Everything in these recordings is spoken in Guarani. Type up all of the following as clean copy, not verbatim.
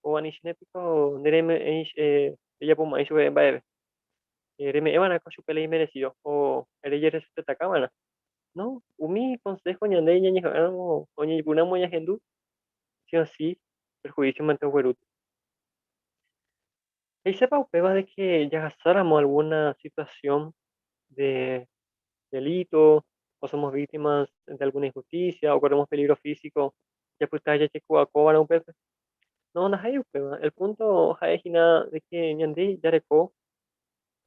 Kóva anichene piko ndereme'ẽi rejapomo'ãi chupe mba'eve. Reme'ẽ va'erã ko chupe la imerecido o rejerespetaka va'erã. No, umi consejo ñande ñañeha'ãramo oñeñepyrũramo ñahendu, sí o sí perjuicio mante oguerúta. He'isépa upéva de que jahasáramo alguna situación de delito o somos víctimas de alguna injusticia o corremos peligro físico, japyta jajeku'akóva'erã upépe? No, ndaha'éi upéva. El punto ha'e hína de que ñande jareko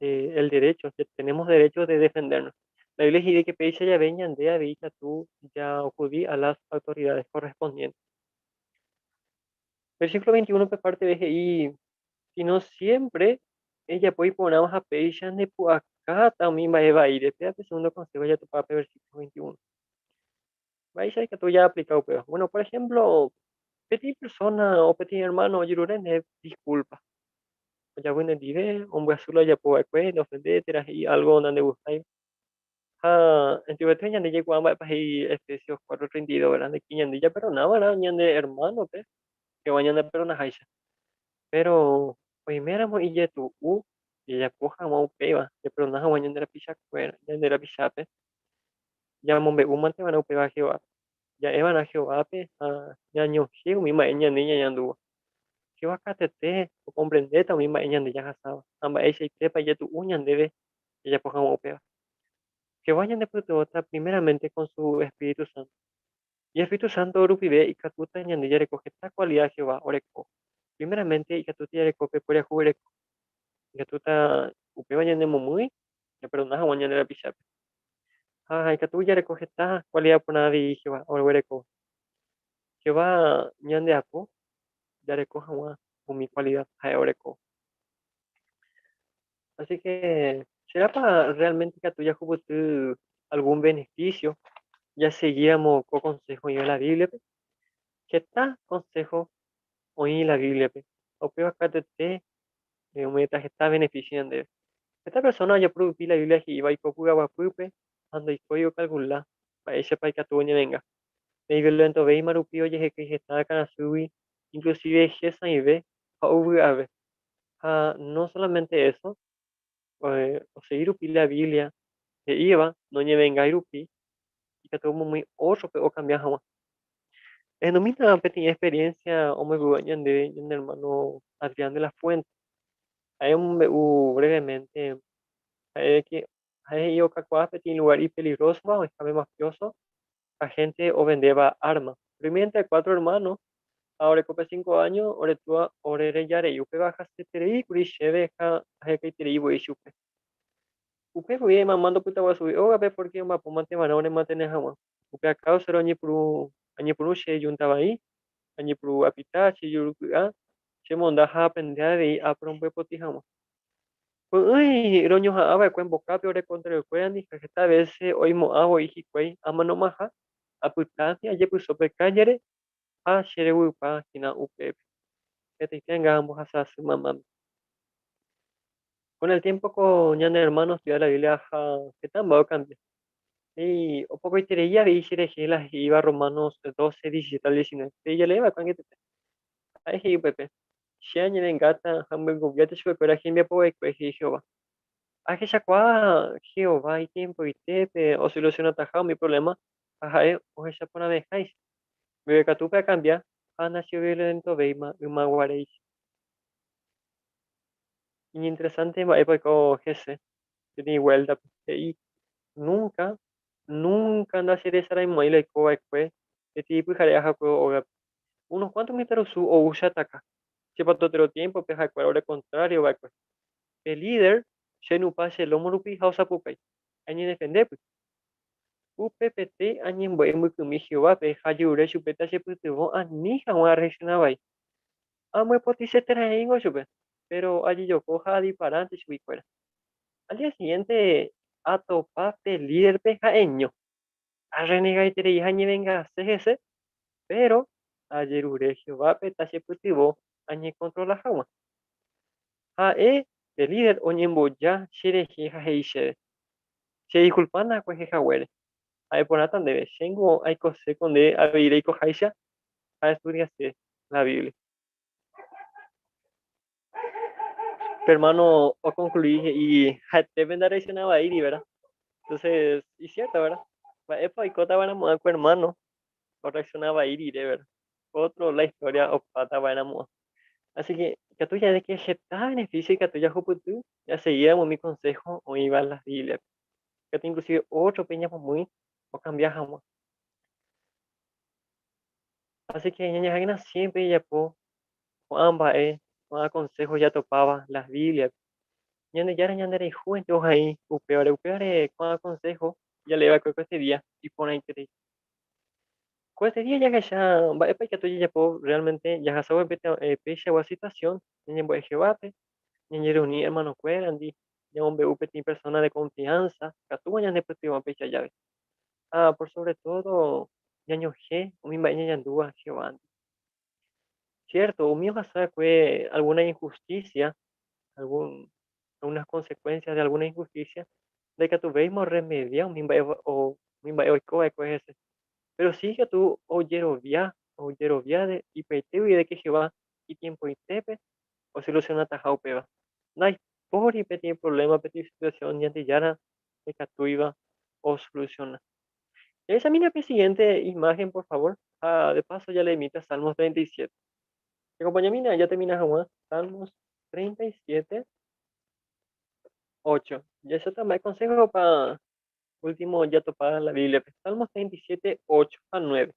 el derecho, tenemos derecho de defendernos. La Biblia he'i de que péicha jave ñande avei ikatu jaacudi a las autoridades correspondientes. Versículo 21 pe parte B he'i, sino siempre ejapo iporãva ha péicha ndepu'akáta umi mba'e vaíre. Péva pe segundo consejo jatopa pe versículo 21. Mba'éicha ikatu jaaplika upéva? Bueno, por ejemplo, peteĩ persona o peteĩ hermano ojerure ndéve disculpa. Ojavy nendive, ombyasy la ojapo va'ekue, ndeofende térã he'i algo nandegustáiva. Ha enterovete ñande jaikuaa mba'épa he'i Efesios 4:32, ¿verdad? De que ñande japerdona va'erã ñande hermano-pe, Jehová ñandeperdonaháicha. Pero oiméramo ijetu'u jajapo hag̃ua upéva, japerdona hag̃ua ñande rapichakuéra, ñande rapichápe, ñamombe'úmante va'erã upéva Jehovápe. Ja'e va'erã Jehovápe ha ñañohẽ umi mba'e ñande ñañandúva. Jehová katuete okomprendéta umi mba'e ñande jahasáva ha mba'eichaitépa ijetu'u ñandéve jajapo hag̃ua upéva. Jehová ñandepytyvõta primeramente con su espíritu santo. Ijespíritu sánto rupive ikatúta ñande jareko heta kualida Jehová oreko. Primeramente ikatúta jareko pe poriahuvereko. Ikatúta upéva ñanemomýi ñaperdona hag̃ua ñande rapichápe. Ha ikatu jareko heta kualida porã avei Jehová oguereko. Jehová ñandeapo jareko hag̃ua umi kualida ha'e oreko. Así que, serápa realmente ikatu jahupyty algún beneficio jaseguíramo ko consejo oĩva la Bíbliape? Heta consejo oĩ la Bíbliape, ha upéva katuete ome'ẽta heta beneficio ñandéve. Heta persona ojapo rupi la Biblia he'íva oiko py'aguapýpe ha ndoikói okalkula mba'éichapa ikatu oñevenga. Naiviolento-véima rupi ojehekýi heta akãrasýgui, inclusive hesãive ha ovy'ave. Ha no solamente eso, osegi rupi la Biblia he'íva noñevengái rupi ikatu omomýi ótrope okambia hag̃ua. Ehendumína peteĩ experiencia omombe'úva ñandéve ñane hermano Adrián de la Fuente. Ha'e omombe'u brevemente ha'e que ha'e he'i okakuaa peteĩ lugar ipeligrosova oĩháme mafioso ha gente ovendéva arma. Roime cuatro hermano ha orekópe cinco año ore túa ore rejarei. Upéva hasyeterei kuri chéve ha ahekaiterei voi chupe. Upe guive mamá ndopytaguasúi ógape porque omba'apómante va'erã oremantene hag̃ua. Upe akáusare oñepyrũ añepyrũ che junta vai, añepyrũ apita, che juruky'a, chemonda ha aaprende avei aporombyepoti hag̃ua. Py'ỹi roñoha'ã va'ekue mbokápe ore kontrariokuérandi ha heta vése oimo'ã voi hikuái amanomaha, apytánte ajepyso pe kállere ha chereguýpa hína upépe. Hetaite anga ambohasa asy mamáme. Con el tiempo ko ñane hermano ostudia la Biblia ha heta mba'e okambia. He'i opokoiterei avei cherehe la he'íva Romanos 12, 17 al 19. Pe jaleéva va'ekue angetete. Ha'e he'i upépe, Che añevengáta ha amyengoviáta chupekuéra hembiapo va'ekue, he'i Jehová. Ahechakuaa Jehová itiempoitépe osolusionataha umi provléma ha ha'e ohecha porãveháicha. Mbeguekatúpe akambia ha nacheviolentovéima yma guaréicha. Iñinteresánte mba'épa oiko hese peteĩ vuéltape. He'i, Núnka, núnka ndacheresaraimo'ãi la oiko va'ekue peteĩ pyhare ahakuévo ógape. Unos kuánto mitãrusu ou cheataka. Chepatotero tiémpope ha'ekuéra ore kontrário va'ekue. Pe líder che nupã che lómo rupi ha osapukái, Añedefendépy! Upepete añembo'e mbykymi Jehovápe ha ajerure chupe tachepytyvõ ani hag̃ua arreaksiona vai. Amyepotiseterãingo chupe, péro ajejoko ha adiparánte chuguikuéra. Al día siguiente atopa pe líderpe ha'eño. Arrenegaiterei ha añevengase hese, péro ajerure Jehovápe tachepytyvõ añekontrola hag̃ua. Ha'e pe líder oñemboja cherehe ha he'i chéve, Chediskulpána kuehe haguére. Ha'e porãta ndéve, chéngo aikose ko nde avei reikoháicha ha estudiase la Biblia. Pe hermano oconclui he'i ha'etépe ndareaccionavaíri, verdad? Entonces, y cierto, verdad? Mba'épa oikóta va'erãmo'ã ko hermano orreacciona vai rire, verdad? Otro la historia opáta va'erãmo'ã. Así que ikatu ja'e que heta beneficio ikatu jahupyty jaseguíramo umi consejo oĩva la Biblia-pe. Ikatu inclusive ótrope ñamomýi okambia hag̃ua. Así que ñañeha'ãkena siempre jajapo ko'ã mba'e, ko'ã consejo jatopáva la Biblia-pe. Ñandejára ñanderayhúente ohai upévare, upévare ko'ã consejo jaleeva'ekue ko este día iporãiterei. Ko este día jahecha mba'épa ikatu jajapo realmente jahasávo peichagua situación, ñañembo'e Jehovápe, ñañereuni hermanokuérandi, ñamombe'u peteĩ persona de confianza ikatúva ñanepytyvõ péicha jave. Ha por sobre todo ñañohẽ umi mba'e ñañandúva Jehovándi. Cierto, umi ohasa va'ekue alguna injusticia, algún, algunas consecuencias de alguna injusticia, ndaikatuvéima orremedia umi mba'e o umi mba'e oiko va'ekue hese. Pero si ikatu ojerovia, ojerovia de ipy'aite guive de que Jehová itiempoitépe osolucionataha upéva. Ndaipóri peteĩ problema, peteĩ situación Ñandejára ndaikatúiva osoluciona. Jahechamína pe siguiente imagen, por favor. Ha de paso ya leemita Salmos 37. Acompáñamina, ya termina hag̃ua. Salmos 37, 8. Ya eso también consejo para último ya topar la Biblia. Salmos 37, 8 a 9.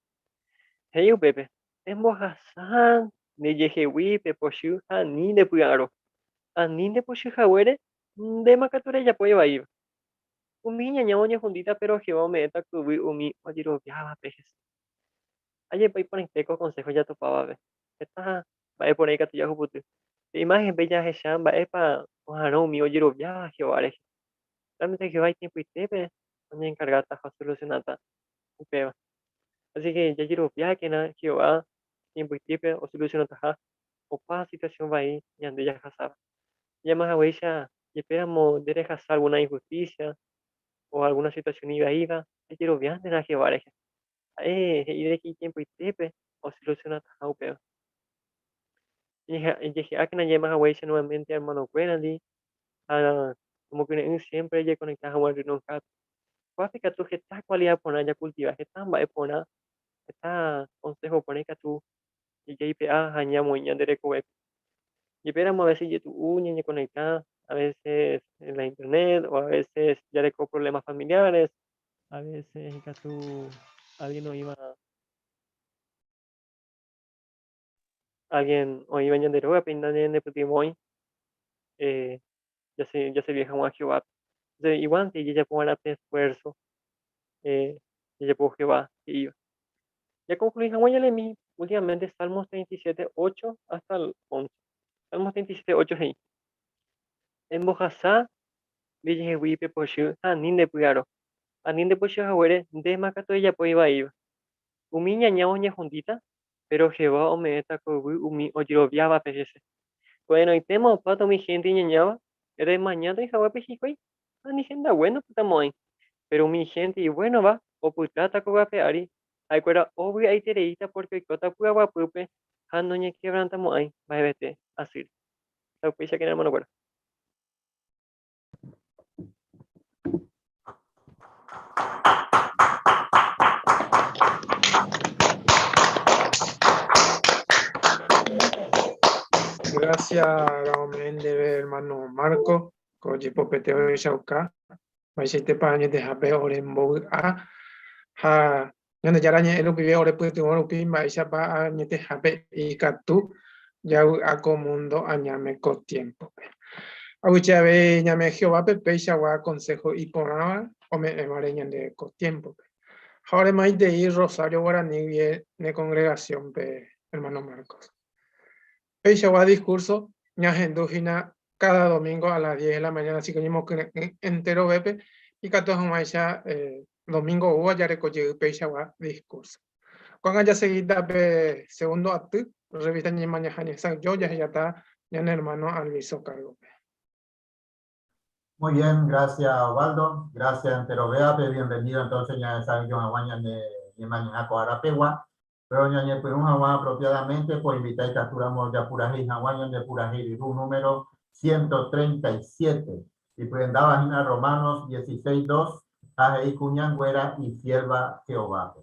He'i upépe, Embohasa ndejehegui pe pochy ha ani ndepy'aro. Ani ndepochy haguére ndéma katu rejapo ivaíva. Umi iñaña oñehundíta péro Jehová ome'ẽta ko yvy umi ojeroviávape hese. Ajépa iporãite ko konsého jatopávape. Heta mba'e porã ikatu jahupyty. Pe imáhenpe jahecha mba'épa oha'arõ umi ojeroviáva Jehová rehe. Realmente Jehová itiempoitépe oñenkargáta ha osolusionáta upéva. Así que jajeroviákena Jehová itiempoitépe osolusionataha opa situasión vai ñande jahasáva. Jama haguéicha jepéramo nde rehasa alguna injusticia o alguna situación ivaíva, ejeroviántena Jehová rehe. Ha'e he'i de que itiempoitépe osolusionataha upéva. Ejehe'ákena jama haguéicha nuevamente hermanokuérandi ha omokyre'ỹ siempre ejeconecta hag̃ua reunionhápe. Ko'ápe ikatu heta kualida porã jakultiva, heta mba'e porã, heta consejo porã ikatu jaipe'a ha ñamoĩ ñande rekovépe. Jepéramo a veces ijetu'u ñañeconecta, a veces en la internet o a veces jareko problemas familiares, a veces ikatu alguien oĩva alguien oĩva ñande rógape nañanepytyvõi eh, jaservi hag̃ua Jehovápe. Entonces, igualnte jajapo va'erã pe esfuerzo eh, jajapo Jehová he'íva. Jaconclui hag̃ua ñalemi últimamente Salmos 37, 8 hasta el 11. Salmos 37, 8 he'i. Embohasa ndejehegui pe pochy ha ani ndepy'aro. Ani ndepochy haguére ndéma katu ejapo ivaíva. Umi iñaña oñehundíta, péro Jehová ome'ẽta ko yvy umi ojeroviávape hese. Ko'ẽrõitéma opáta umi hénte iñañáva, remañáta oĩhaguépe hikuái ha ni hendague ndopytamo'ãi. Péro umi hénte ivuénova opytáta ko yvy ape ári, ha'ekuéra ovy'aitereíta pórke oikóta py'aguapýpe ha noñekevrantamo'ãi mba'evete asýre. Ha upéichakena ermanokuéra. Gracias, ome'ẽ ndéve hermano Marco, ko jepopete ohechauka mba'eichaitépa añetehápe ore mbovy'a ha Ñandejára ñe'ẽ rupive ore pytyvõ rupi mba'éichapa añetehápe ikatu javy'a ko múndo añáme ko tiémpope. Aguyje avei ñame'ẽ Jehovápe peichagua konsého iporãva ome'ẽvare ñandéve ko tiémpope. Ha ore maitei Rosario Guarani guie ne kongregasiónpe, ermáno Marcos. Peichagua diskúrso ñahendu hína káda domingo a las diez de la mañana, así que oñemokyre'ỹ enterovépe ikatu hag̃uáicha domingo oúva jareko jey peichagua diskúrso. Ko'ág̃a jasegíta pe segundo aty, revista Ñemañaha Ñesãyjo jahejáta ñane ermáno Alviso kárgope. Muy bien, gracias Osvaldo, gracias enterovéape, bienvenido entonces ñahesa'ỹijo hag̃ua ñane ñemañaha ko árapegua, pero ñañepyrũ hag̃ua apropiadamente poinvita ikatúramo japurahéi hag̃ua ñande purahéi ryru número. 137. Ipyendáva hína Romanos 16, 2, ha he'i kuñanguéra ifiélva Jehovápe.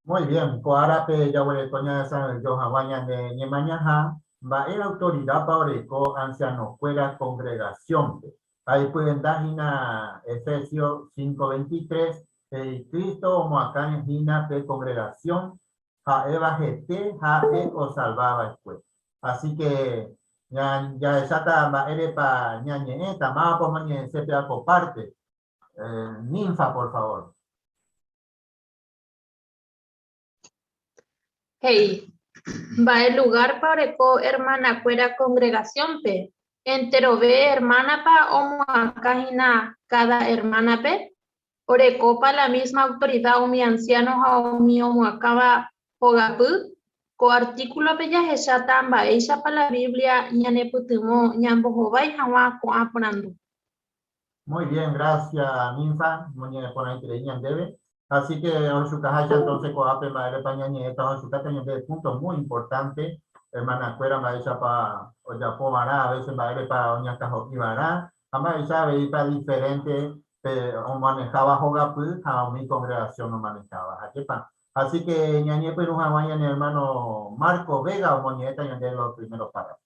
Muy bien, ko árape jaguereko ñahesa'ỹijo hag̃ua ñane ñemañaha mba'e autoridápa oreko ansianokuéra kongregasiónpe. Ha ipyenda hína Efesios 5:23, he'i Cristo omoakã hína pe kongregasión ha'éva hete ha'e osalva va'ekue. Así que jahecháta mba'érepa ñañe'ẽta, mávapa omoñe'ẽse péva ko párte. Ninfa, por favor. He'i, Mba'e lugárpa oreko ermanakuéra kongregasiónpe? Enterove ermánapa omoakã hína káda ermánape? Orekópa la mísma autorida umi ansiáno ha umi omoakãva hogapy? Ko artíkulope jahecháta mba'éichapa la Biblia ñanepytyvõ ñambohovái hag̃ua ko'ã porandu. Muy bien, gracias Ninfa, moñe'ẽporãiterei ñandéve. Así que ohechukaháicha entonces ko'ápe mba'érepa ñañe'ẽta ohechukáta ñandéve punto muy importante, hermanakuéra mba'éichapa ojapova'erã, a veces mba'érepa oñakãho'iva'erã, ha mba'éicha aveípa diferente pe omaneháva hogapy ha umi congregación omaneháva. Ajépa. Así que ñañepyrũ hag̃ua ñane hermano Marco Vega omoñe'ẽta ñandéve los primeros párrafos.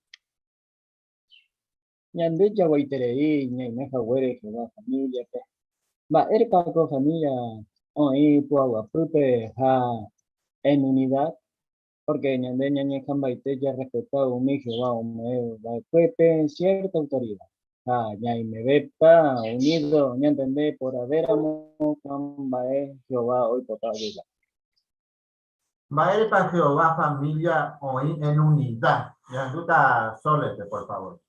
Ñande jaguaiterei ñaime haguére Jehová famíliape. Mba'érepa ko família oĩ py'aguapýpe ha en unida? Pórke ñande ñañeha'ãmbaite jarrespeta umi Jehová ome'ẽ va'ekuépe siérta autorida. Ha ñaimevépa unído ñantende porãvéramo ko'ã mba'e Jehová oipota jajapo. Mba'érepa Jehová família oĩ en unida? Ñahendúta Sólepe, por favor.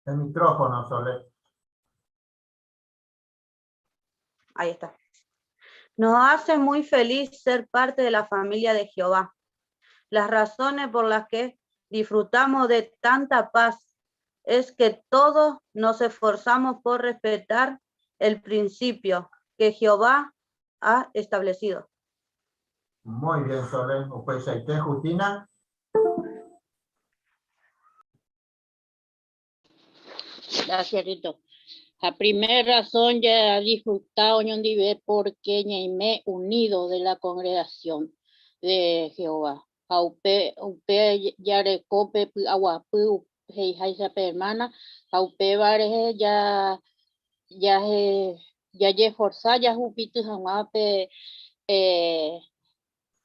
El micrófono, Sole. Ahí está. Nos hace muy feliz ser parte de la familia de Jehová. Las razones por las que disfrutamos de tanta paz es que todos nos esforzamos por respetar el principio que Jehová ha establecido. Muy bien, Solen. Upeichaite, Justina. Gracias, Rito. La primera razón ya ha disfrutado oñondive porque ñaime unido de la congregación de Jehová. Ha upe, upe jarekópe py'aguapy he'iháicha pe hermana, ha upéva rehe ja, jaje, jajeforza jahupity hag̃ua pe eh,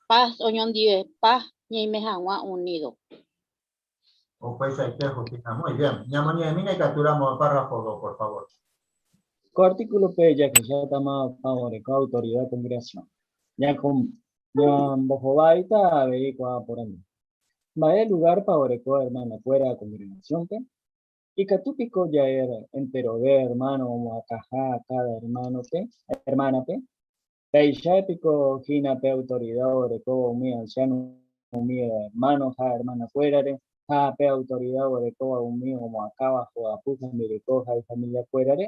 paz oñondive paz ñaime hag̃ua unido. Upeichaite, Justina. Muy bien. Ñamoñe'ẽmína ikatúramo párrafo 2, por favor. Ko artículo-pe jahecháta mávapa oreko autoridad congregación. Ñambohováita avei ko'ã porandu. Mba'e lugárpa oreko hermana-kuéra congregación-pe? Ikatu piko ja'e enterove hermano omoakãha káda hermano-pe, hermana-pe? Péicha piko hína pe autorida oguerekóva umi ansiáno umi ermáno ha ermanakuérare, ha pe autorida oguerekóva umi omoakãva hogapy hembireko ha ifamiliakuérare?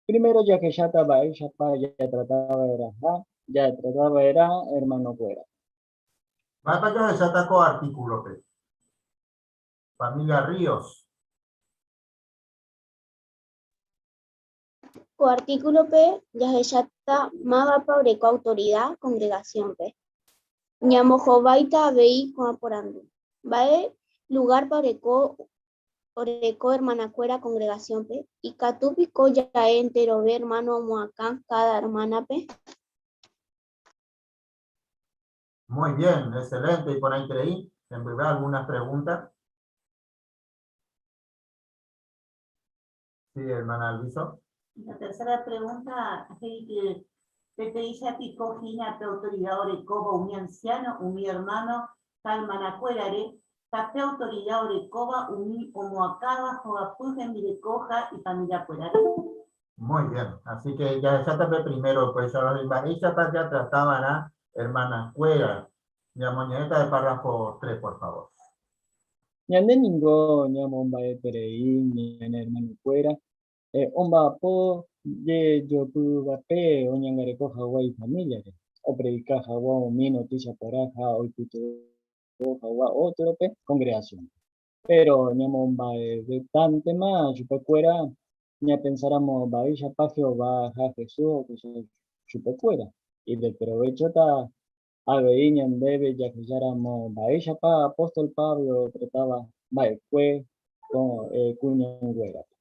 Primero jahecháta mba'éichapa jatrata va'erãha jatrata va'erã ermanokuéra. Mba'épa jahecháta ko artíkulope? Familia Ríos. Ko artíkulope jahecháta mávapa oreko autorida kongregasiónpe. Ñambohováita avei ko'ã porandu, Mba'e lugárpa oreko oreko ermanakuéra kongregasiónpe? Ikatu piko ja'e enterove ermáno omoakã káda ermánape? Muy bien, excelente, iporãiterei. Hembyve algunas preguntas. Sí, hermana Alviso. La tercera pregunta, he'i que peteĩcha piko hína pe autoridad orekóva umi anciano, umi hermano ha hermanakuérare, ha pe autoridad orekóva umi omoakãva hogapy hembireko ha ifamiliakuérare? Muy bien, así que jahecháta pe primero, pues mba'éichapa jatratava'erã hermanakuéra. Ñamoñe'ẽta de párrafo 3, por favor. Ñande ningo ñamomba'eterei ñane ermanokuéra omba'apo jejopyvape oñangareko hag̃ua ifamíliare, opredika hag̃ua umi notísia porã ha oipytyvõ hag̃ua ótrope kongregasiónpe. Péro ñamomba'evetántema chupekuéra ñapensáramo mba'éichapa Jehová ha Jesús ohecha chupekuéra. Ideprovéchota Avei ñandéve jahecháramo mba'éichapa apóstol Pablo otratava va'ekue kuñanguérape.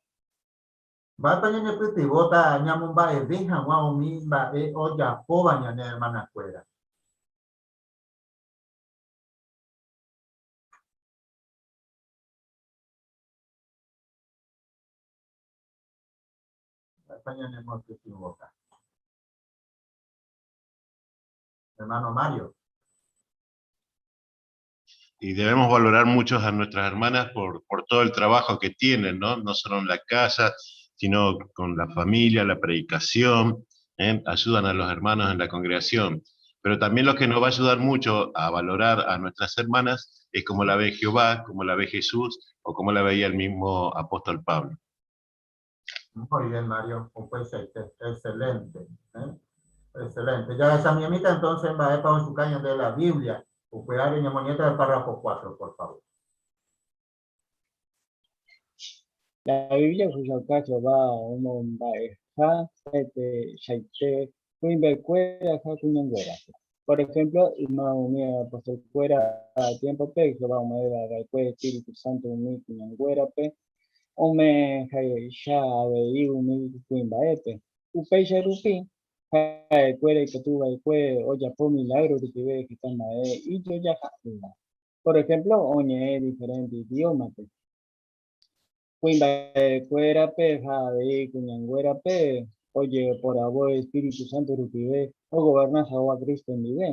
Mba'épa ñanepytyvõta ñamomba'eve hag̃ua umi mba'e ojapóva ñane ermanakuéra? Mba'épa ñanemopytyvõta? Hermano Mario. Y debemos valorar mucho a nuestras hermanas por, por todo el trabajo que tienen, ¿no? No solo en la casa, sino con la familia, la predicación, ¿eh? Ayudan a los hermanos en la congregación. Pero también lo que nos va a ayudar mucho a valorar a nuestras hermanas es como la ve Jehová, como la ve Jesús o como la veía el mismo apóstol Pablo. Muy bien, Mario. Upeichaite. Excelente. ¿Eh? Excelente. Ya esa miemita entonces mba'épa oisuka ñande la Biblia. Upévare ñamoñe'ẽta el párrafo 4, por favor. La Biblia ohechauka Jehová omomba'eha hetaite kuimba'ekuéra ha kuñanguérape. Por ejemplo, yma umi apostolkuéra tiémpope Jehová ome'ẽva va'ekue espíritu sánto umi kuñanguérape Ome'ẽháicha avei umi kuimba'épe. Upéicha rupi, ha'ekuéra ikatu va'ekue ojapo milágro rupive heta mba'e ijojaha'ỹva. Por ehémplo, oñe'ẽ diferénte idiómape. Kuimba'ekuérape ha avei kuñanguérape ojeporavo espíritu sánto rupive ogoverna hag̃ua Cristo ndive.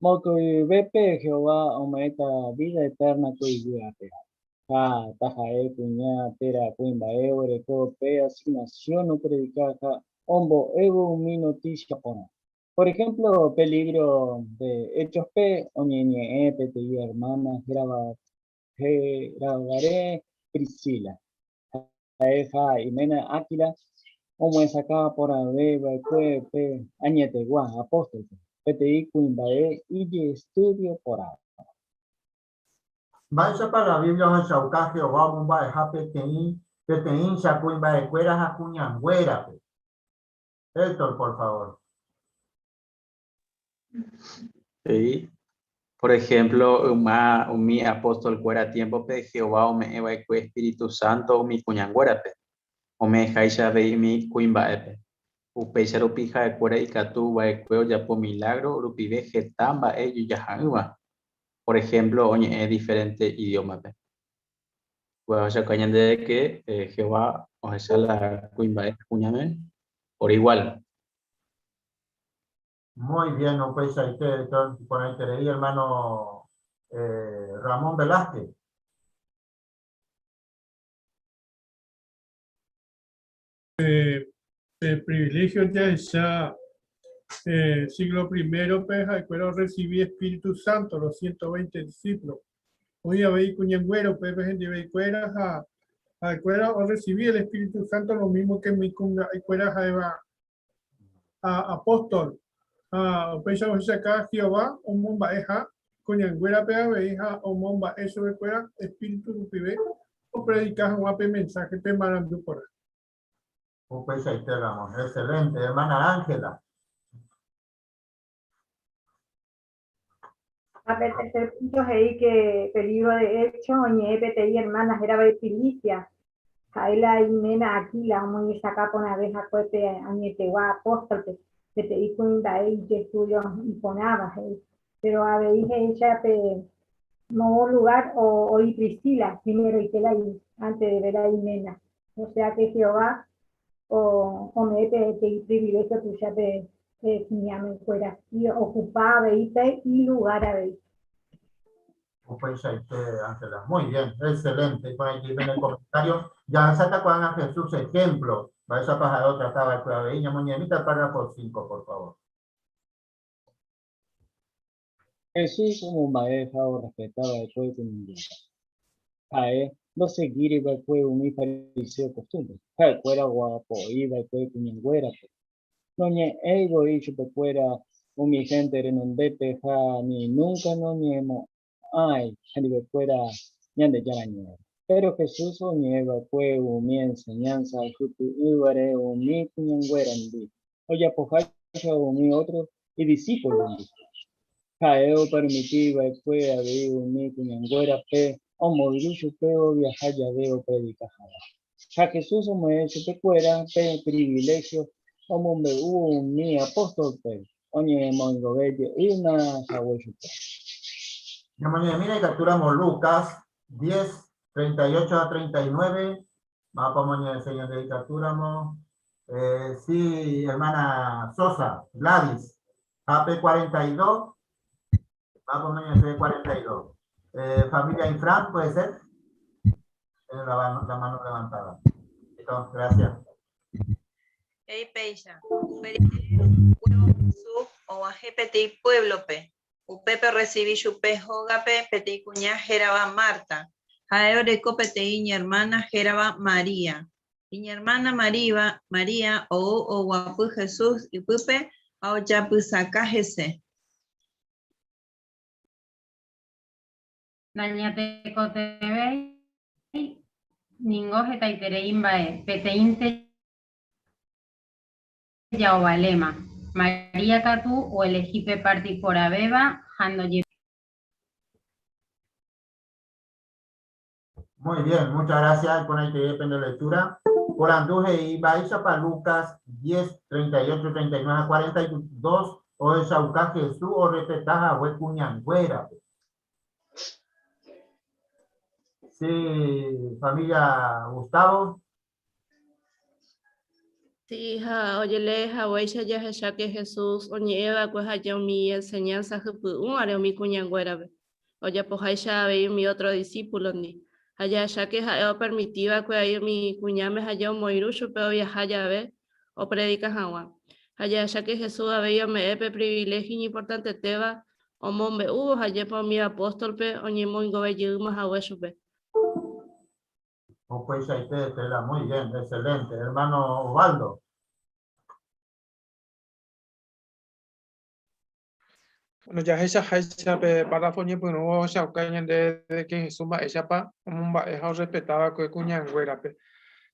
Mokõivépe Jehová ome'ẽta vída etérna ko yvy ape ári. Ha taha'e kuña térã kuimba'e oreko pe asignasión opredika ha ombo'évo umi notísia porã. Por ejemplo, pe libro de Hechos-pe oñeñe'ẽ peteĩ hermana hérava héravare Priscila. Ha'e ha iména Áquila omyesakã porãve va'ekue pe añetegua apóstol-pe, peteĩ kuimba'e ijestudio porãva. Mba'éichapa la Biblia ohechauka Jehová omomba'eha peteĩ peteĩcha kuimba'ekuéra ha kuñanguérape? Héctor, por favor. He'i, Por ejemplo, yma umi apóstol-kuéra tiémpope Jehová ome'ẽ va'ekue espíritu sánto umi kuñanguérape, ome'ẽháicha avei umi kuimba'épe. Upéicha rupi ha'ekuéra ikatu va'ekue ojapo milágro rupive heta mba'e ijojaha'ỹva, por ejemplo oñe'ẽ diferénte idiómape. Upéva ohechauka ñandéve ke Jehová ohecha la kuimba'e ha kuñáme por igual. Muy bien, upeichaite, iporãiterei hermano Ramón Velázquez. Pe privilegio jahecha siglo primero-pe ha'ekuéra orresivi espíritu santo los 120 discípulos. Oĩ avei kuñanguéra upépe hendivekuéra ha ha'ekuéra orresivi el espíritu santo lo mismo que umi kuimba'ekuéra ha'éva apóstol. Ha upéicha ohechauka Jehová omomba'eha kuñanguérape avei ha omomba'e chupekuéra espíritu rupive opredika hag̃ua pe mensáhe pe marandu porã. Upeichaite ramo. Excelente. Hermana Ángela. Ha pe tercer punto he'i que pe libro de Hechos oñe'ẽ peteĩ hermana hérava Epilicia, ha'e la iména Aquila omoñesakã porãve hague pe añetegua apóstolpe, peteĩ kuimba'e ijestudio iporãva, he'i. Péro avei he'icha pe moõ lugár oĩ Priscila, primeroite la ánte de ver la iména. O sea que Jehová ome'ẽ peteĩ priviléhio tuicha pe kuñamekuéra y okupa avei pe ilugár avei. Upeichaite, Ángela. Muy bien, excelente. Iporãite pene comentario. Jahecháta ko'ág̃a Jesús ejemplo. Mba'éichapa ha'e otrata va'ekue avei. Ñamoñe'ẽmíta párrafo 5, por favor. Jesús omomba'e ha orrespeta va'ekue kuñanguéra. Ha'e ndosegíri va'ekue umi fariséo kostúmbre, ha'ekuéra oapo'i va'ekue kuñanguérape. Noñe'ẽi voi chupekuéra umi hénte renondépe ha ni núnka noñemo'ãi hendivekuéra Ñandejára Ñe'ẽ. Péro Jesús oñe'ẽ va'ekue umi enseñánsa ohypy'ỹvare umi kuñanguérandi, ojapoháicha umi ótro idisípulondi. Ha'e opermiti va'ekue avei umi kuñanguérape omoirũ chupe oviaha jave opredika hag̃ua. Ha Jesús ome'ẽ chupekuéra pe priviléhio omombe'u umi apóstolpe oñemoingove jeýma hague chupe. Ñamoñe'ẽmína ikatúramo Lucas 10, 38 ha 39, Mávapa omoñe'ẽse ñande ikatúramo? Sí, hermana Sosa, Gladys. Ha pe 42, mávapa omoñe'ẽse 42? Familia Infran, puede ser? Tiene la, la mano levantada. Listo, gracias. He'i péicha, Upe rire huévo Jesús oguahẽ peteĩ puéblope, Upépe orresivi chupe hógape peteĩ kuña hérava Marta. Ha'e oreko peteĩ iñermána hérava María. Iñermána Maríva, María, ou oguapy Jesús ypýpe ha ojapysaka hese. Nañatekotevẽi ningo hetaiterei mba'e, peteĩnte jaovaléma. María katu oelehi pe párte iporãvéva ha ndoje. Muy bien, muchas gracias. Iporãiterei pende lectura. Porandu he'i mba'éichapa Lucas 10, 38, 39 ha 42 ohechauka Jesús orrespeta hague kuñanguérape. Sí, familia Gustavo. Sí, ha ojelee haguéicha jahecha ke Jesús oñe'ẽ va'ekue haja umi enseñanza hypy'ũvare umi kuñanguérape, ojapoháicha avei umi ótro disípulondi. Ha jahecha ke ha'e opermiti va'ekue avei umi kuñáme haja omoirũ chupe oviaha jave opredika hag̃ua. Ha jahecha ke Jesús avei ome'ẽ pe priviléhio iñimportantetéva omombe'úvo ha jepa umi apóstolpe oñemoingove jeýma hague chupe. Upeichaite, Estela, muy bien, excelente. Hermano Osvaldo. Bueno, jahechaháicha pe párrafo oñepyrũvo ohechauka ñande de que Jesús mba'éichapa omomba'e ha orrespeta va'ekue kuñanguérape.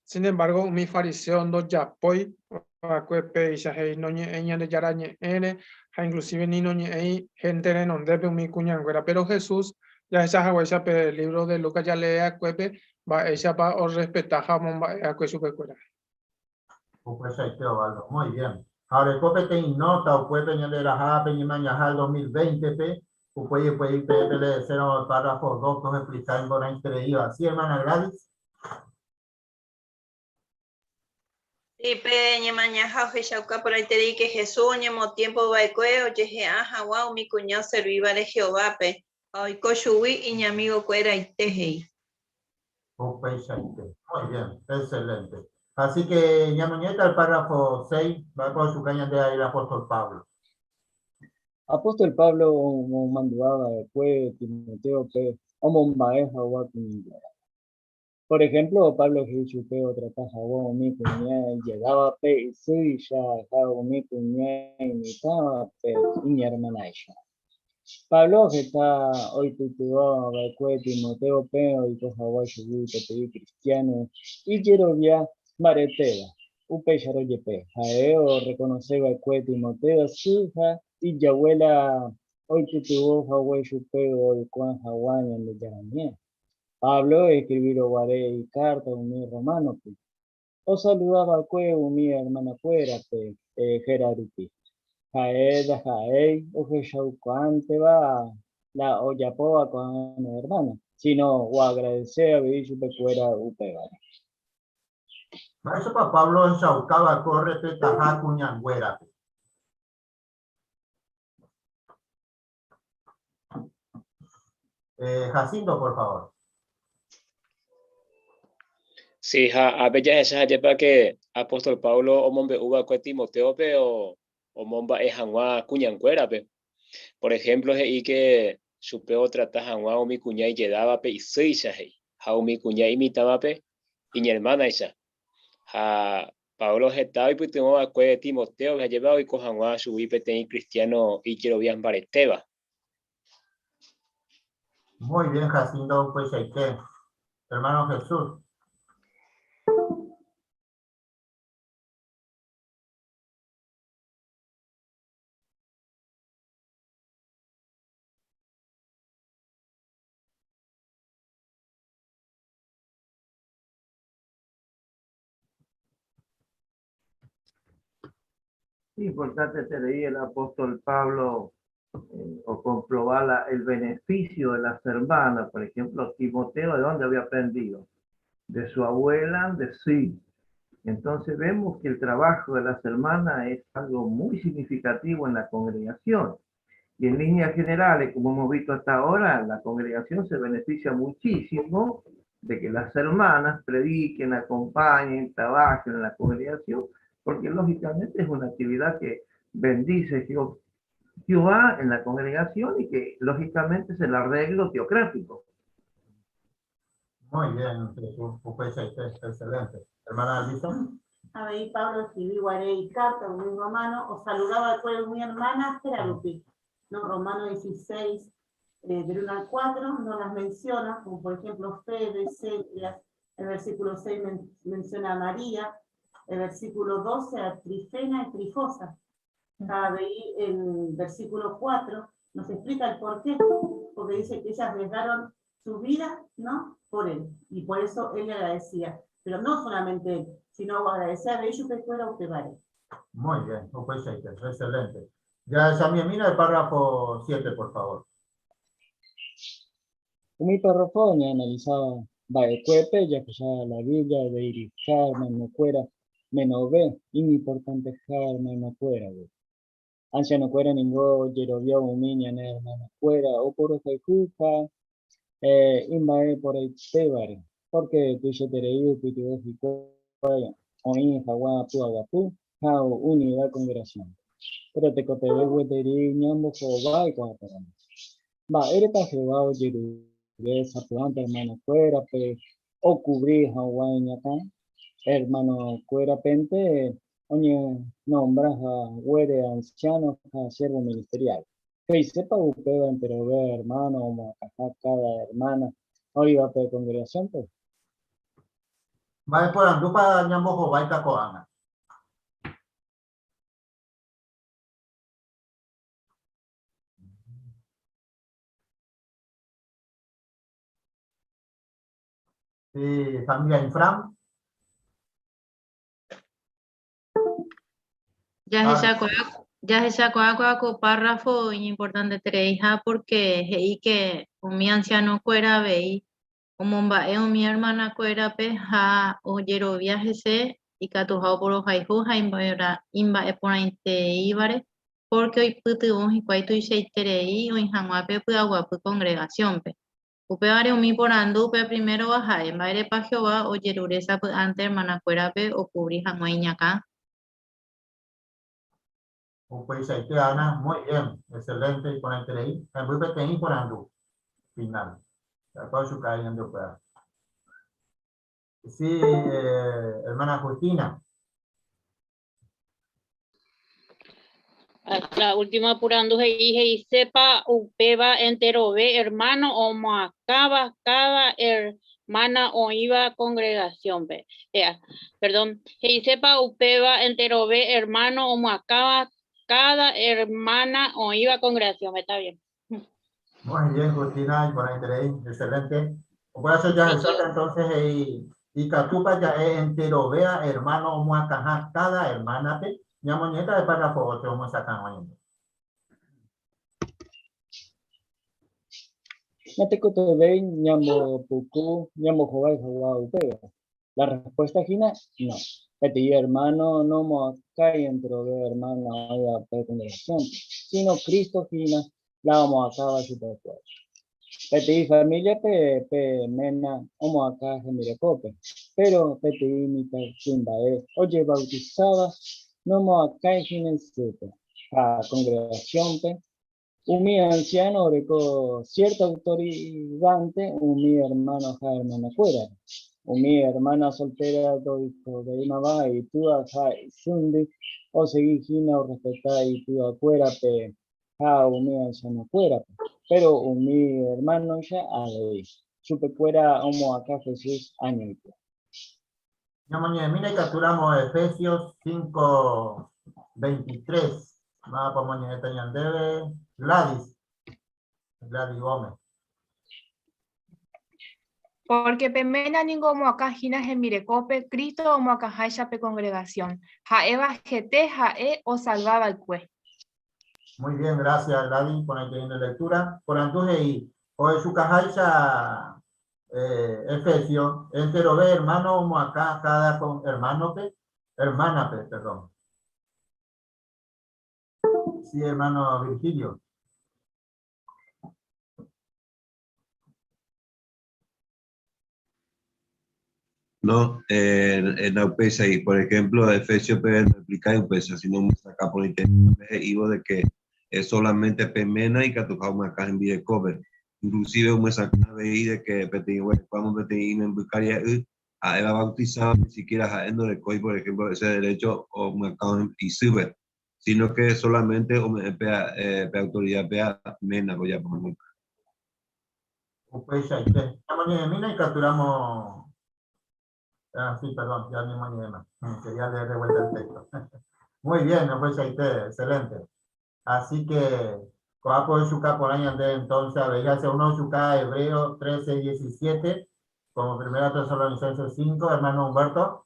Sin embargo, umi fariseo ndojapói va'ekue péicha, he'i noñe'ẽi Ñandejára ñe'ẽre ha inclusive ni noñe'ẽi hénte renondépe umi kuñanguéra. Péro Jesús jahecha haguéicha pe lívro de Lucas jalee va'ekuépe mba'éichapa orrespeta ha omomba'e va'ekue chupekuéra. Upeichaite Ovaldo, muy bien. Ha oreko peteĩ nota upépe ñande raha pe ñemañaha el 2020-pe, upéi upéi pe peleesérõ el párrafo 2 toexplica iporãitereíva. Sí, hermana Gladys? Sí, pe ñemañaha ohechauka porãiterei ke Jesús oñemotiémpo va'ekue ojehe'a hag̃ua umi kuña oservívare Jehovápe, ha oiko chugui iñamigokueraite, he'i. Upeichaite. Muy bien, excelente. Así que ñamoñe'ẽta el párrafo 6, mba'épa ochuka ñande el apóstol Pablo. Apóstol Pablo omomandu'a va'ekue Timotéope omomba'e hag̃ua kuñanguérape. Por ehémplo, Pablo he'i chupe otrata hag̃ua umi kuña ijedávape isýicha ha umi kuña imitãvape iñermanáicha. Pablo heta oipytyvõ va'ekue Timotéope oiko hag̃ua chugui peteĩ kristiáno ijerovia mbaretéva. Upéicharõ jepe, ha'e orrekonose va'ekue Timoteo sy ha ijavuéla oipytyvõ hague chupe oikuaa hag̃ua Ñandejára Ñe'ẽ. Pablo oeskrivírõ guare ikárta umi rrománope, Osaluda va'ekue umi ermanakuérape héra rupi. Ha'e ndaha'éi ohechaukaánteva la ojapóva ko'ã ermáno, síno oagradese avei chupekuéra upévare. Mba'éichapa Pablo ohechauka va'ekue orrespetaha kuñanguérape? Eh, Jacinto, por favor. Sí, ha ápe jahecha jepa que apóstol Pablo omombe'u va'ekue Timotéope o omomba'e hag̃ua kuñanguérape. Por ejemplo, he'i que chupe otrata hag̃ua umi kuña ijedávape isýicha he'i, ha umi kuña imitãvape iñermánaicha. Ha Pablo heta oipytyvõ va'ekue Timotéope ajépa oiko hag̃ua chugui peteĩ kristiáno ijerovia mbaretéva. Muy bien, Jacinto, upeichaite. Hermano Jesús. Importante el apóstol Pablo eh, o comprobar el beneficio de las hermanas. Por ejemplo, Timoteo, ¿de dónde había aprendido? De su abuela, de sí. Entonces vemos que el trabajo de las hermanas es algo muy significativo en la congregación. Y en líneas generales, como hemos visto hasta ahora, la congregación se beneficia muchísimo de que las hermanas prediquen, acompañen, trabajen en la congregación, porque lógicamente es una actividad que bendice Jehová en la congregación y que lógicamente es el arreglo teocrático. Muy bien, Jesús, excelente. Hermana Alison. Avei Pablo escribí guare carta umi romano, osaludaba va'ekue umi hermana héra rupi. No, Romano 16, del 1 al 4, no las menciona, como por ejemplo Febe, Celia, el versículo 6 menciona a María, el versículo 12 a Trifena y Trifosa. Avei el versículo 4 nos explica el por qué, porque dice que ellas arriesgaron su vida, ¿no? Por él, y por eso él le agradecía. Pero no solamente él, sino agradecer a ellos que fuera upévare. Muy bien, upeichaite, excelente. Ya, Samia, mira el párrafo 7, por favor. Umi párrafo oñeanalisáva va'ekuépe jahecha la Biblia he'iriha hermanokuéra menove iñimportanteha hermanokuéragui. Ansianokuéra ningo ojerovia umi ñane ermanokuéra oporohayhu ha imba'e porãitévare, pórke tuichaiterei oipytyvõ hikuái oĩ hag̃ua py'aguapy. Ha unida congregación. Pero tekotevẽ gueteri ñambohovái ko'ã porandu. Mba'érepa Jehová ojerure sapy'ánte hermanokuérape okuvri hag̃ua iñakã? Hermanokuérapente oñenombra haguére ansiáno ha siérvo ministeriál. He'isépa upéva enterove ermáno omoakãha káda ermána oĩva pe kongregasiónpe? Mba'e porandúpa ñambohováita ko'ág̃a? Sí, familia Infram. Jahechakuaa kóva ko párrafo iñimportantetereiha pórke he'i ke umi ansianokuéra avei omomba'e umi ermanakuérape ha ojerovia hese ikatuha oporohayhu ha imba'eporãitereívare pórke oipytyvõ hikuái tuichaiterei oĩ hag̃ua pe py'aguapy kongregasiónpe. Upévare umi porandu upe primérova ha'e, Mba'érepa Jehová ojerure sapy'ánte ermanakuérape okuvri hag̃ua iñakã? Upeichaite, Ana, muy bien, excelente, iporãiterei. Hemby peteĩ porandu final. Jaikuaa ochuka ñande upéva. Sí, hermana Justina. La última porandu he'i he'isépa upéva enterove hermano omoakãva káda hermana oĩva congregación-pe. Ea, perdón, he'isépa upéva enterove hermano omoakãva káda hermana oĩva congregación-pe. Está bien. Muy bien, Justina, iporãiterei, excelente. Upéva che jahecháta entonces he'i ikatúpa ja'e enterovéa hermano omoakãha káda hermana-pe, ñamoñe'ẽta pe párrafo 8 omyesakã hag̃ua ñande. Natekotevẽi ñambopuku ñambohovái hag̃ua upéva. La respuesta hína, no. Peteĩ hermano nomoakãi enterove hermana oĩva pe congregación-pe, sino Cristo hína la omoakãva chupekuéra. Peteĩ familia-pe pe ména omoakã hembirekópe, péro peteĩ mitãkuimba'e ojebautisáva nomoakãi hína isýpe. Ha congregación-pe Umi ansiáno oreko siérta autoridánte umi ermáno ha ermanakuérare. Umi ermána soltéra ndoikovéimava itúa ha isýndi osegi hína orrespeta itúakuérape ha umi ansianokuérape. Péro umi ermánoicha avei, chupekuéra omoakã Jesús añoite. Ñamoñe'ẽmína ikatúramo Efesios 5, 23. Mávapa omoñe'ẽta ñandéve? Gladys. Gladys Gómez. Pórke pe ména ningo omoakã hína hembirekópe Cristo omoakãháicha pe kongregasión, ha'éva hete ha'e osalva va'ekue. Muy bien, gracias Gladys por ahí la lectura. Porandu he'i, ohechukaháicha eh, Efesio, enterove hermano omoakã cada con hermano-pe, hermana-pe, perdón. Sí, hermano Virgilio. No, en la upéicha, y por ejemplo, Efesios pe no explicái upéicha, sino omyesakã porãite he'ívo de que es solamente pe ména ikatuha omyakã hembirekópe. Inclusive omyesakã avei de que peteĩ oguerekóvamo peteĩ imemby karia'y ha'éva bautizado, ni siquiera ha'e ndorekói, por ejemplo, ese derecho omyakã isýpe, sino que solamente ome'ẽ pe pe autoridad pe ména ojapo hag̃ua. Upeichaite. Ñamoñe'ẽmína ikatúramo. Ah, sí, perdón, ya ñamoñe'ẽma. Quería leer de vuelta el texto. Muy bien, upeichaite, excelente. Así que, ko'ápe ohechuka porã ñande entonces avei hacia uno ohechuka Hebreo 13, 17, como Primera Tesalonicenses 5, hermano Humberto.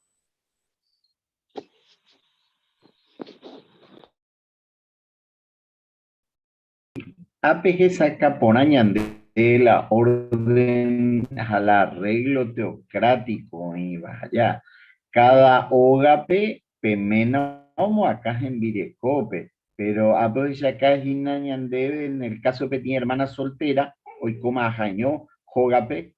Ápe hesakã porã ñande la orden ha la arreglo teocrático oĩva aja. Káda ógape pe ména omoakã hembirekópe, péro ápe ohechaka hína ñandéve en el caso peteĩ hermana soltera oikóma ahaño hógape,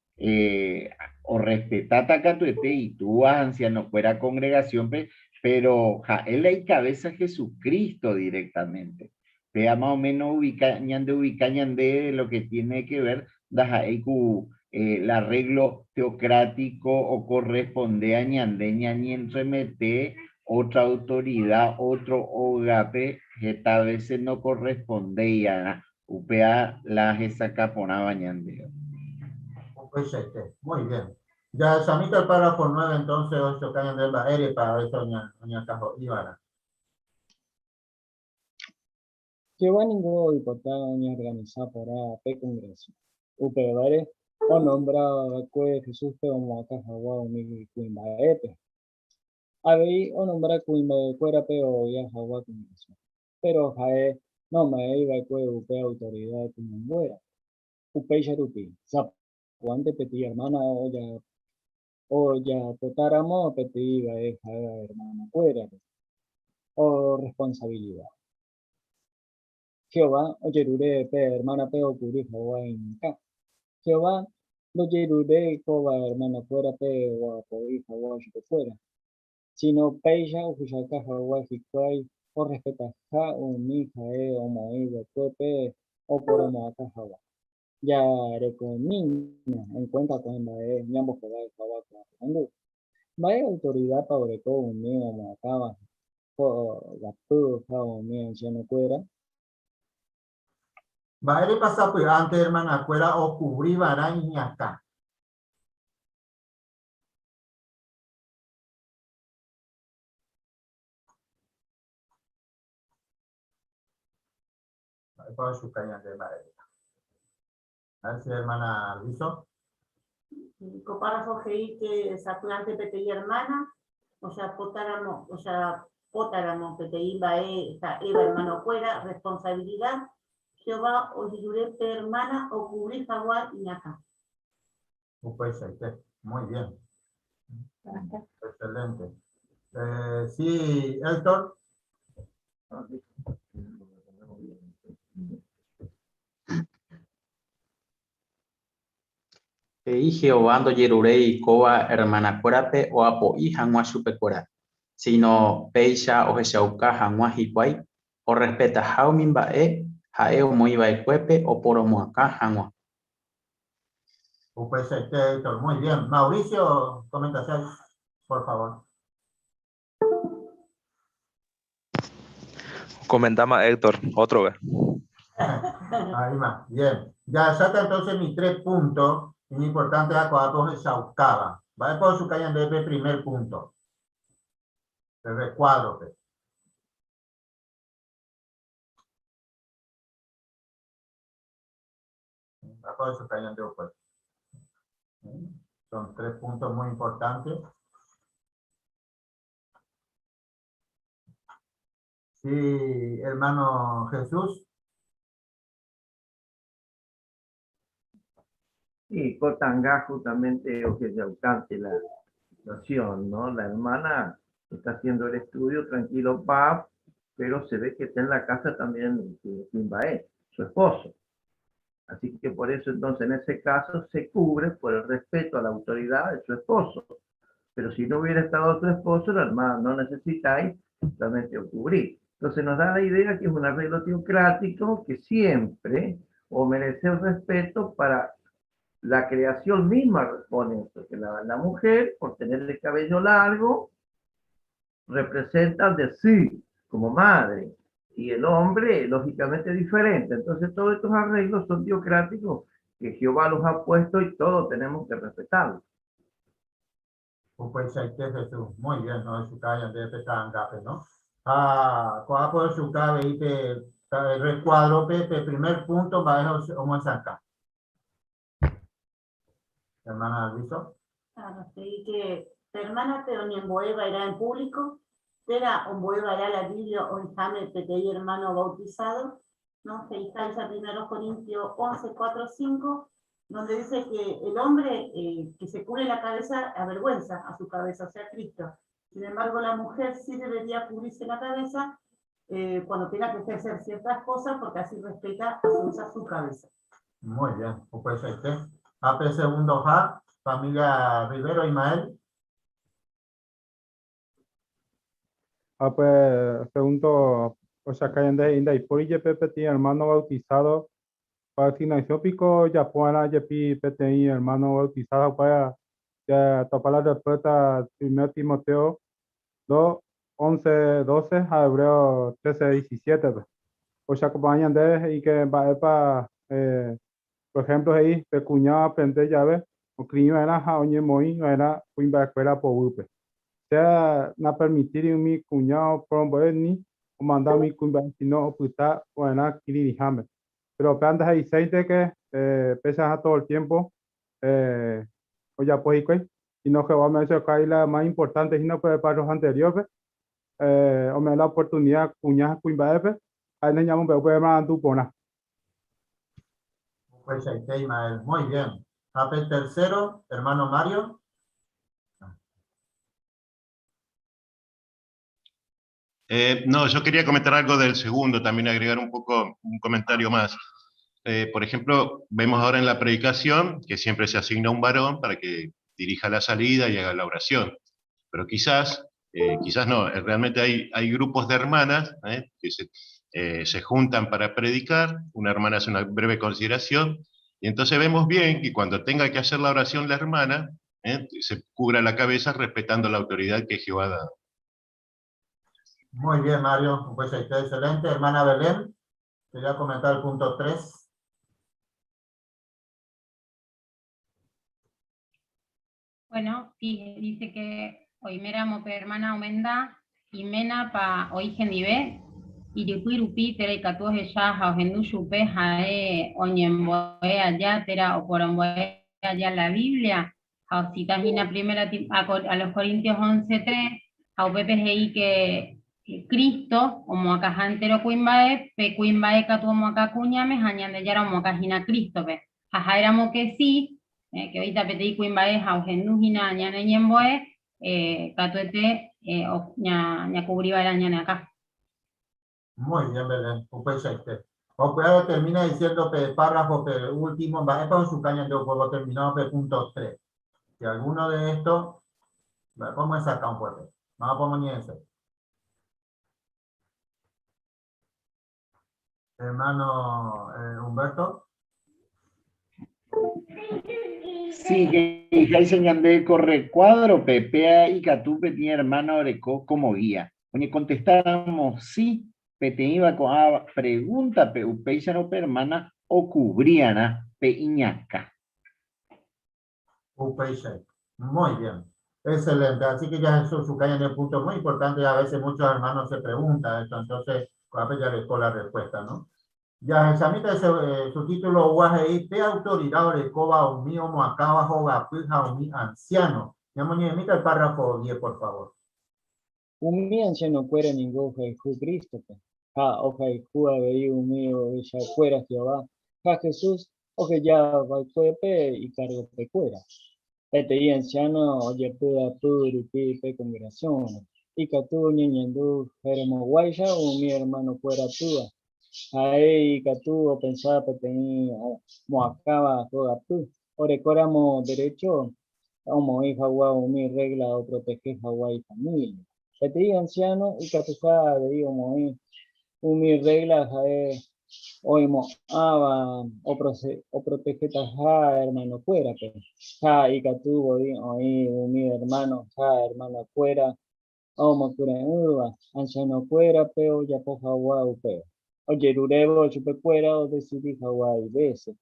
orrespetáta katuete itúva ha ancianokuéra congregación-pe. Pero ha'e la icabeza Jesucristo directamente. Péa más o menos ubica, ñande ubica ñande lo que tiene que ver ndaha'éi ku el arreglo teocrático ocorresponde a ñande ñañentremete otra autoridad, otro ógape heta veces no correspondéiarã, upéa la hesakã porãva ñandéve. Upeichaite. Muy bien. Jahechamíta el párrafo 9 entonces ohechuka ñande mba'érepa avece oñakãho'íva'erã. Jehová ningo oipota oñeorganisa porã pe kongregasión. Upévare, onombra va'ekue Jesúspe omoakã hag̃ua umi kuimba'épe. Avei onombra kuimba'ekuérape ogia hag̃ua kongregasión. Péro ha'e nome'ẽi va'ekue upe autorida kuñanguérape. Upéicha rupi, sapy'ánte peteĩ ermána ojapotáramo peteĩ mba'e ha'éva ermanokuérare o rresponsavilida. Jehová ojerure pe ermánape okuri hag̃ua iñakã. Jehová ndojeruréi kóva ermanokuérape oapo'i hag̃ua chupekuéra, síno péicha ohechauka hag̃ua hikuái orrespetaha umi ha'e omoĩ va'ekuépe oporomoakã hag̃ua. Jarekomína enkuénta ko'ã mba'e ñambohovái hag̃ua ko'ã porandu. Mba'e autoridápa oreko umi omoakãva hogapy ha umi ansianokuéra? Mba'érepa sapy'ánte ermanakuéra okuvri va'erã iñakã? Mba'épa ochuka ñande mba'érepa? A ver si hermana Alviso. Ko párrafo he'i que sapy'ánte peteĩ hermana ojapótaramo ojapótaramo peteĩ mba'e ha'éva hermanokuéra responsabilidad, Jehová ojerure pe hermana okuvri hag̃ua iñakã. Upeichaite. Muy bien. Excelente. Eh, sí, Héctor. He'i Jehová ndojeruréi kóva ermanakuérape oapo'i hag̃ua chupekuéra, síno péicha ohechauka hag̃ua hikuái orrespetaha umi mba'e ha'e omoĩ va'ekuépe oporomoakã hag̃ua. Upeichaite, Héctor. Muy bien. Mauricio, comentación, por favor. Comentama Héctor, otro vez. Ahí va, bien. Ya saca entonces mis tres puntos importantes a ko'ápe ohechaukáva. Mba'épa ochuka ñandéve pe primer punto? Pe recuadro-pe. Mba'épa ohechuka ñande upépe? Son tres puntos muy importantes. Sí, hermano Jesús. Sí, Cotangá justamente ojechaukánte la situación, ¿no? La hermana está haciendo el estudio, tranquilo, pa, pero se ve que está en la casa también Timbaé, su esposo. Así que por eso entonces en ese caso se cubre por el respeto a la autoridad de su esposo. Pero si no hubiera estado su esposo, la hermana no necesitáis solamente cubrir. Entonces nos da la idea que es un arreglo teocrático que siempre o merece el respeto para la creación misma responde esto, que la, la mujer, por tener el cabello largo, representa de sí como madre, y el hombre, lógicamente, diferente. Entonces, todos estos arreglos son teocráticos que Jehová los ha puesto y todos tenemos que respetarlos. Upeichaite Jesús. Muy bien, no ohechuka ñandéve pe ta'angápe, no? Ha ko'ápe ohechuka avei pe recuadro-pe pe primer punto mba'e omohesakã. Hermana Alviso. Ah, he'i que pe hermana-pe oñembo'e va'erã en público, térã ombo'e va'erã la Biblia oĩháme peteĩ hermano bautizado, no? He'iháicha Primero Corintios 11, 4, 5, donde dice que el hombre eh, que se cubre la cabeza avergüenza a su cabeza, o sea, Cristo. Sin embargo, la mujer sí debería cubrirse la cabeza eh, cuando tenga que ejercer ciertas cosas, porque así respeta a su, a su cabeza. Muy bien, upeichaite. Ha pe segundo ha, familia Rivero, Ismael. Ha pe segundo ohechauka ñande he'i ndaipóri jepe peteĩ hermano bautizado pa asignación piko ojapo va'erã jepi peteĩ hermano bautizado ha upéva jatopa la respuesta primero Timoteo 2, 11, 12 ha Hebreo 13, 17 pe. Ohechakuaa ñandéve he'i ke mba'épa Por ejemplo, he'i pe kuña oaprende jave okriĩ va'erã ha oñemoĩ va'erã kuimba'ekuéra poguýpe. Sea napermitíri umi kuña oporombo'e ni omanda umi kuimba'e sino opyta va'erã kirirĩháme. Péro upéva ndahe'iséinte ke péicha todo el tiempo ojapo hikuái, sino Jehová ome'ẽ chupe la más importante hína upe párrafo anterior-pe, ome'ẽ la oportunidad kuña ha kuimba'épe ha'e ñamombe'u pe marandu porã. Upeichaite, Ismael. Muy bien. Ha pe tercero, hermano Mario. No, yo quería comentar algo del segundo, también agregar un poco, un comentario más. Por ejemplo, vemos ahora en la predicación que siempre se asigna un varón para que dirija la salida y haga la oración. Pero quizás no, realmente hay grupos de hermanas que se juntan para predicar, una hermana hace una breve consideración, y entonces vemos bien que cuando tenga que hacer la oración la hermana, se cubra la cabeza respetando la autoridad que Jehová ha dado. Muy bien, Mario. Pues ahí está excelente. Hermana Belén, quería comentar el punto 3. Bueno, sí, dice que oiméramo pe hermana omenda iména pa oĩ hendive, ijypy rupi térã ikatu ohecha ha ohendu chupe ha'e oñembo'e aja térã oporombo'e aja la Biblia, ha ocita hína primera a los Corintios 11:3, ha upépe he'i que Cristo omoakãha entero kuimba'e, pe kuimba'e katu omoakã kuñáme ha Ñandejára omoakã hína Crístope. Ha ha'éramo que sí, que oĩta peteĩ kuimba'e ha ohendu hína ñane ñembo'e, katuete ñakubri va'erã ñane akã. Muy bien, Belén, upeichaite. Upéva termina diciendo pe párrafo, pe último, mba'épa ochuka ñande upévo terminado pe punto 3. Si alguno de estos, mba'épa omyesakã upépe. Mávapa omoñe'ẽse. Hermano Humberto. Sí, he'iháicha ñande ko recuadro-pe, péa ikatu peteĩ hermana oreko como guía. Oñekontestáramo sí peteĩva ko'ã pregúntape, upéicharõ pe hermana okubriarã pe iñakã. Upéicha. Muy bien. Excelente. Así que ya Jesús cae en el punto muy importante y a veces muchos hermanos se preguntan esto, entonces, ko'ápe ya dejó la respuesta, ¿no? Ya jechamíta ese, su título he'i pe autoridad orekóva umi omoakãva hogapy ha umi anciano. Ñamoñe'ẽmíta el párrafo 10, por favor. Umi ancianokuéra ningo ohayhu Crístope, ha ohayhu avei umi ovechakuéra Jehová ha Jesús oheja va'ekuépe ikargopekuéra. Peteĩ ansiáno ojepy'apy rupi pe kongregasiónre, ikatu oñeñandu ha'eramoguáicha umi ermanokuéra túa. Ha'e ikatu opensa peteĩ omoakãva hogapy orekóramo derécho omoĩ hag̃ua umi rrégla oprotehe hag̃ua ifamília. Peteĩ ansiáno ikatuha avei omoĩ umi rrégla ha'e oimo'ãva oprotehetaha ermanokuérape, ha ikatu voi oĩ umi ermáno ha ermanakuéra omokyre'ỹva ansianokuérape ojapo hag̃ua upéva, ojerurévo chupekuéra odesidi hag̃ua ivése.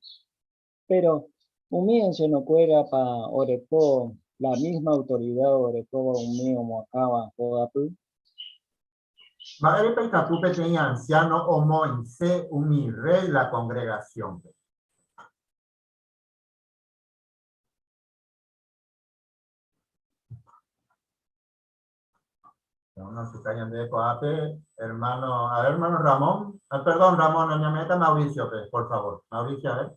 Péro umi ansianokuérapa oreko la mísma autorida orekóva umi omoakãva hogapy? Mba'érepa ikatu peteĩ ansiáno omoĩse umi rrégla kongregasiónpe? Uno se cae de ko'ápe, hermano, a ver, hermano Ramón, ah, perdón, Ramón, no me Mauricio, por favor. Mauricio, a ver.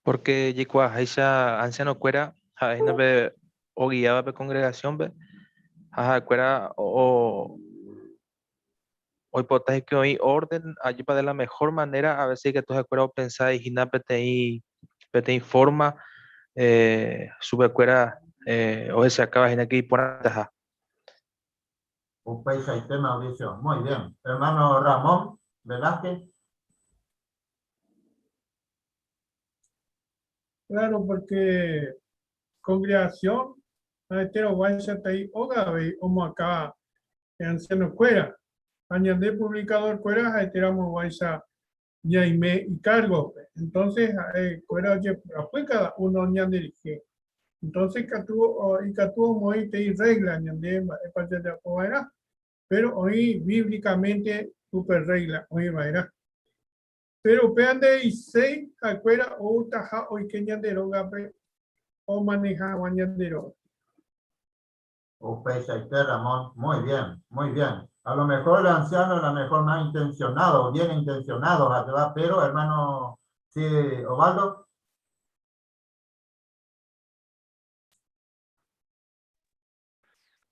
Porque jaikuaaháicha ancianokuéra ha'ehína pe oguiáva pe congregación-pe ha ha'ekuéra oipota hikuái oĩ orden ajépa de la mejor manera a veces ikatu ha'ekuéra opensa hína peteĩ forma chupekuéra eh, ohechakáva hína que iporãtaha. Upeichaite, Mauricio. Muy bien. Hermano Ramón Velázquez. Claro, porque congregación, ha'etéroguáicha tai óga avei omoakã anciano-kuéra, ha ñande publicador-kuéra ha'eteramoguáicha ñaime ikárgope. Entonces ha'ekuéra ojepy'apy cada uno ñanderehe. Entonces katu ikatu omoĩtei regla ñande mba'épa jajapo va'erã, pero oĩ bíblicamente upe regla oĩ va'erã. Péro upéva nde'iséi ha'ekuéra outaha oike ñande rógape omaneha hag̃ua ñande róga. Upeichaite, Ramón. Muy bien, muy bien. A lo mejor el anciano a lo mejor más intencionado, bien intencionado, pero hermano, sí, Osvaldo.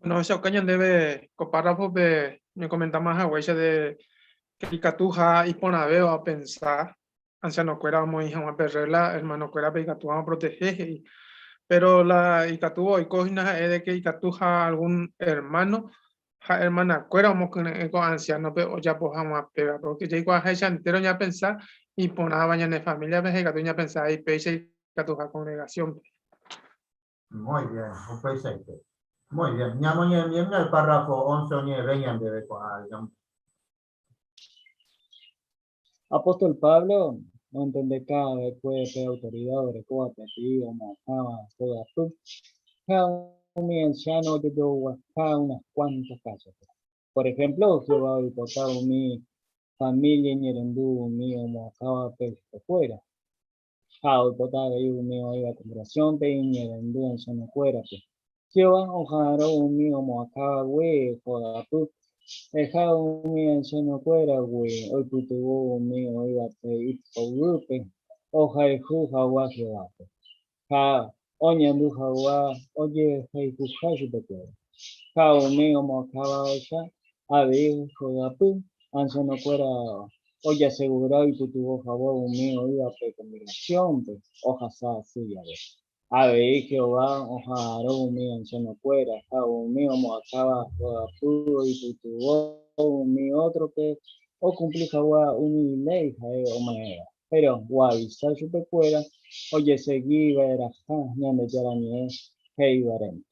Bueno, ohechauka ñandéve ko párrafope ñakomentama haguéicha de que ikatu ha iporãvéva opensa ancianokuéra omoĩ hag̃ua pe regla hermanokuérape ikatu hag̃ua oprotehe he'i. Pero la ikatúva oiko hína ha'e de que ikatu ha algún hermano ha hermanakuéra omokyre'ỹ ko anciánope ojapo hag̃ua péva, porque jaikuaaháicha entéro ñapensa iporãva ñane familiape ha ikatu ñapensa avei péicha ikatuha congregaciónpe. Muy bien, upeichaite. Muy bien. Ñamoñe'ẽmiémna el párrafo 11 oñe'ẽve ñandéve ko'ã digamos. Apóstol Pablo ontendeka va'ekue pe autorida orekóva peteĩ omoakãva hogapy ha umi ansiáno ojojoguaha unas kuánta kásope. Por ehémplo, Jehová oipota umi família iñe'ẽrendu umi omoakãvape chupekuéra. Ha oipota avei umi oĩva kongregasiónpe iñe'ẽrendu ansianokuérape. Jehová oha'arõ umi omoakãvagui hogapy, ha umi ansianokuéragui oipytyvõ umi oĩvape ipoguýpe ohayhu hag̃ua Jehovápe, ha oñandu hag̃ua ojehayhuha chupekuéra. Ha umi omoakãvaicha avei hogapy, ansianokuéra ojasegura oipytyvõ hag̃ua umi oĩvape kongregasiónpe ohasa asy jave. Avei Jehová oha'arõ umi ansianokuéra ha umi omoakãva hogapy oipytyvõ umi ótrope okumpli hag̃ua umi iléi ha'e ome'ẽva. Péro oavisa chupekuéra ojesegi va'erãha Ñandejára Ñe'ẽ he'ivarente.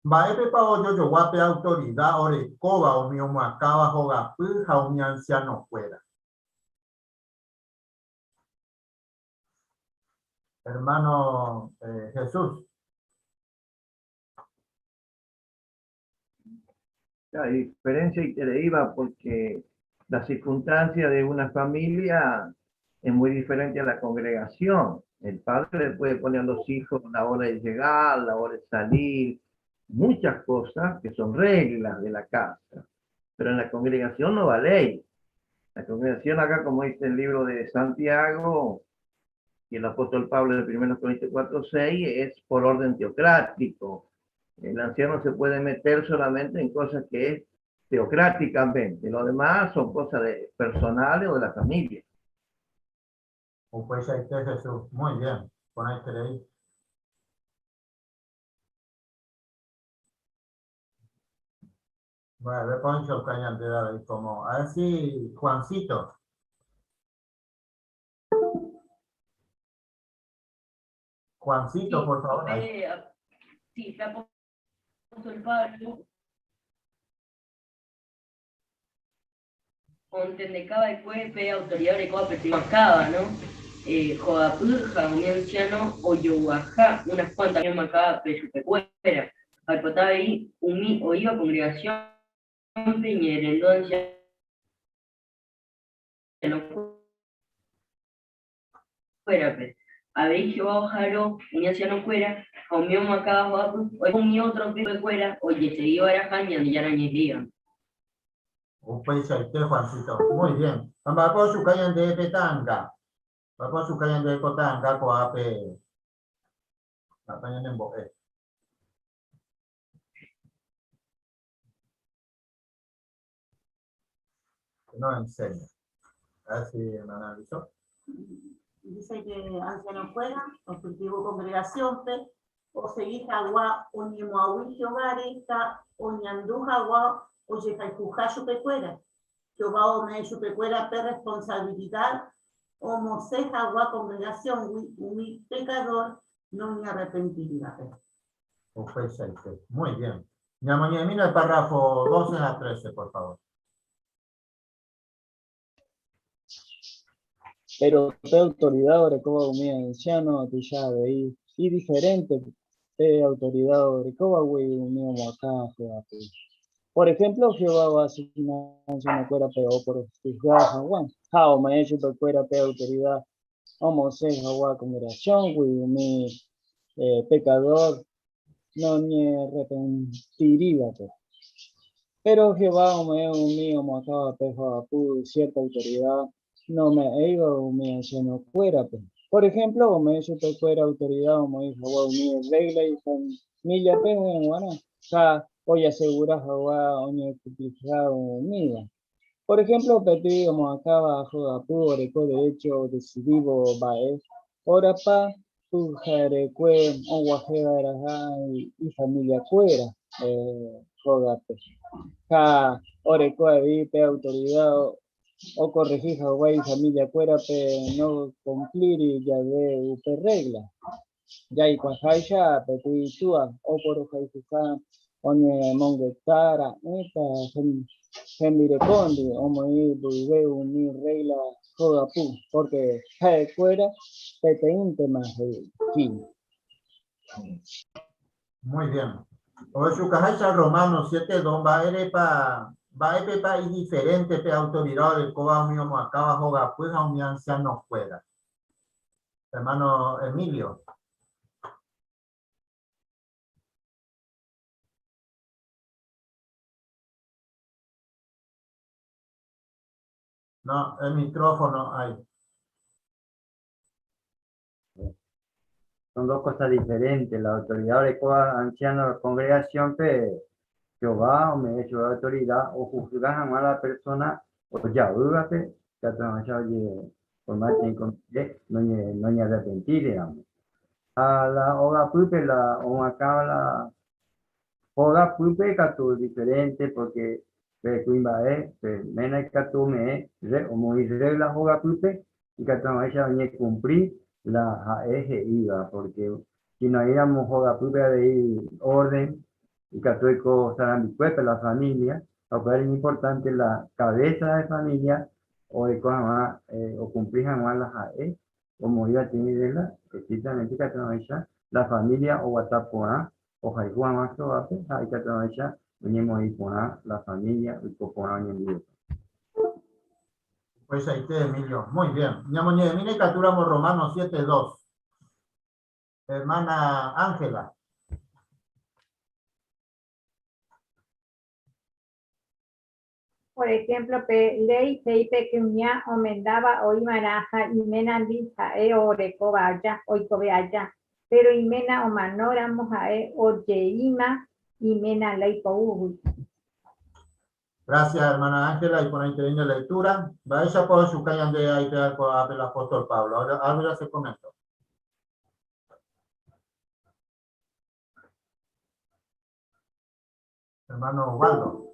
Mba'épepa ojojogua pe autorida orekóva umi omoakãva hogapy ha umi ansianokuéra? Hermano Jesús. Hay diferencia itereíva porque la circunstancia de una familia es muy diferente a la congregación. El padre le puede poner a los hijos la hora de llegar, la hora de salir, muchas cosas que son reglas de la casa. Pero en la congregación no va ley. La congregación acá, como dice el libro de Santiago y el apóstol Pablo en 1 Corintios 4, 6, es por orden teocrático. El anciano se puede meter solamente en cosas que es teocráticamente. Lo demás son cosas de, personales o de la familia. Upeichaite Jesús. Muy bien. Porãiterei. Mba'épa ohechauka ñandéve avei como, a ver si Juancito. Juancito, Sí, por favor. Ahí. sí, el apóstol Pablo ontendeka va'ekue pe autoridad orekóva peteĩ omoakãva, no? Hogapy ha umi anciano ojoguaha unas cuantas omoakãva pe chupekuéra. Ha oipota avei umi oĩva congregación-pe iñe'ẽrendu anciano-kuérape. Avei Jehová oha'arõ umi anciano-kuéra ha umi omoakãva hogapy oiko umi ótrope chupekuéra ojesegi va'erãha Ñandejára Ñe'ẽ. Upeichaite, Juancito. Muy bien. Ha mba'épa ochuka ñandéve pe ta'anga? Mba'épa ochuka ñandéve ko ta'anga ko'ápe? Mba'épa ñanembo'e? ¿Qué nos enseña? A ver si me analizó. Dice que anciano-kuéra, oipytyvõ congregación-pe, Osegi hag̃ua oñemoag̃ui Jehováre ha oñandu hag̃ua ojehayhuha chupekuéra. Jehová ome'ẽ chupekuéra pe rresponsavilida omosẽ hag̃ua kongregasióngui umi pekadór noñearrepentírivape. Upeichaite. Muy bien. Ñamoñe'ẽmína el párrafo 12 ha 13, por favor. Pero pe autoridad orekóva umi anciano tuicha avei idiferente pe autoridad orekóvagui umi omoakã Jehovápe. Por ejemplo, Jehová oasigna ancianokuérape oporojuzga haguã ha ome'ẽ chupekuéra pe autoridad omosẽ haguã congregación-gui umi pecador noñearrepentírivape. Péro Jehová ome'ẽ umi omoakãvape ho'apy siérta autorida nome'ẽiva umi ansianokuérape. Por ehémplo, ome'ẽ chupekuéra autorida omoĩ hag̃ua umi rrégla ifamíliape g̃uarã ha ojasegura hag̃ua oñekumpliha umíva. Por ehémplo, peteĩ omoakãva hogapy oreko derécho odesidívo mba'e órapa pyharekue og̃uahẽ va'erãha ifamiliakuéra hógape. Ha oreko avei pe autorida okorrehi hag̃ua ifamiliakuérape nokumplíri jave upe rrégla. Jaikuaaháicha peteĩ túa oporohayhuha oñemongeta ra'ỹta hembirekóndi omoĩ mboyve umi rrégla hogapy, pórke ha'ekuéra peteĩntema hína. Muy bien. Ohechukaháicha Romanos 7:2 mba'érepa mba'épepa idiferénte pe autorida orekóva umi omoakãva hogapy ha umi ansianokuéra. Hermano Emilio. No, el micrófono ahí. Son dos cosas diferentes. La autoridad orekóva anciano congregación pe Jehová ome'ẽ chupe autoridad ojuzga hag̃ua la persona ojavývape ikatu hag̃uáicha ojeforma peteĩ comité noñearrepentíri ramo. Ha la ogapýpe la omoakãva la hogapýpe katu diferente porque pe kuimba'e pe ména ikatu ome'ẽ omoĩ regla hogapýpe ikatu hag̃uáicha oñekumpli la ha'e he'íva porque si noĩramo hogapýpe avei orden ikatu oiko sarambikuépe la familia, ha upévare iñimportánte la cabeza de familia oreko hag̃ua okumpli hag̃ua la ha'e omoĩva peteĩ regla estrictamente ikatu hag̃uáicha la familia oguata porã ohayhu hag̃ua Jehovápe ha ikatu hag̃uáicha oñemoĩ porã la familia oiko porã oñondivepa. Upeichaite, Emilio. Muy bien. Ñamoñe'ẽmína ikatúramo Romanos 7, 2. Hermana Ángela. Por ejemplo, pe léi he'i pe kuña omendáva oĩva'erãha iménandi ha'e orekóva aja, oikove aja. Péro iména omanóramo ha'e ojeíma iména léi po'úgui. Gracias, hermana Ángela, iporãiterei nde lectura. Mba'éichapa ohechuka ñande aipe'a ko'ápe el apóstol Pablo? Algo ya se comentó. Hermano Osvaldo.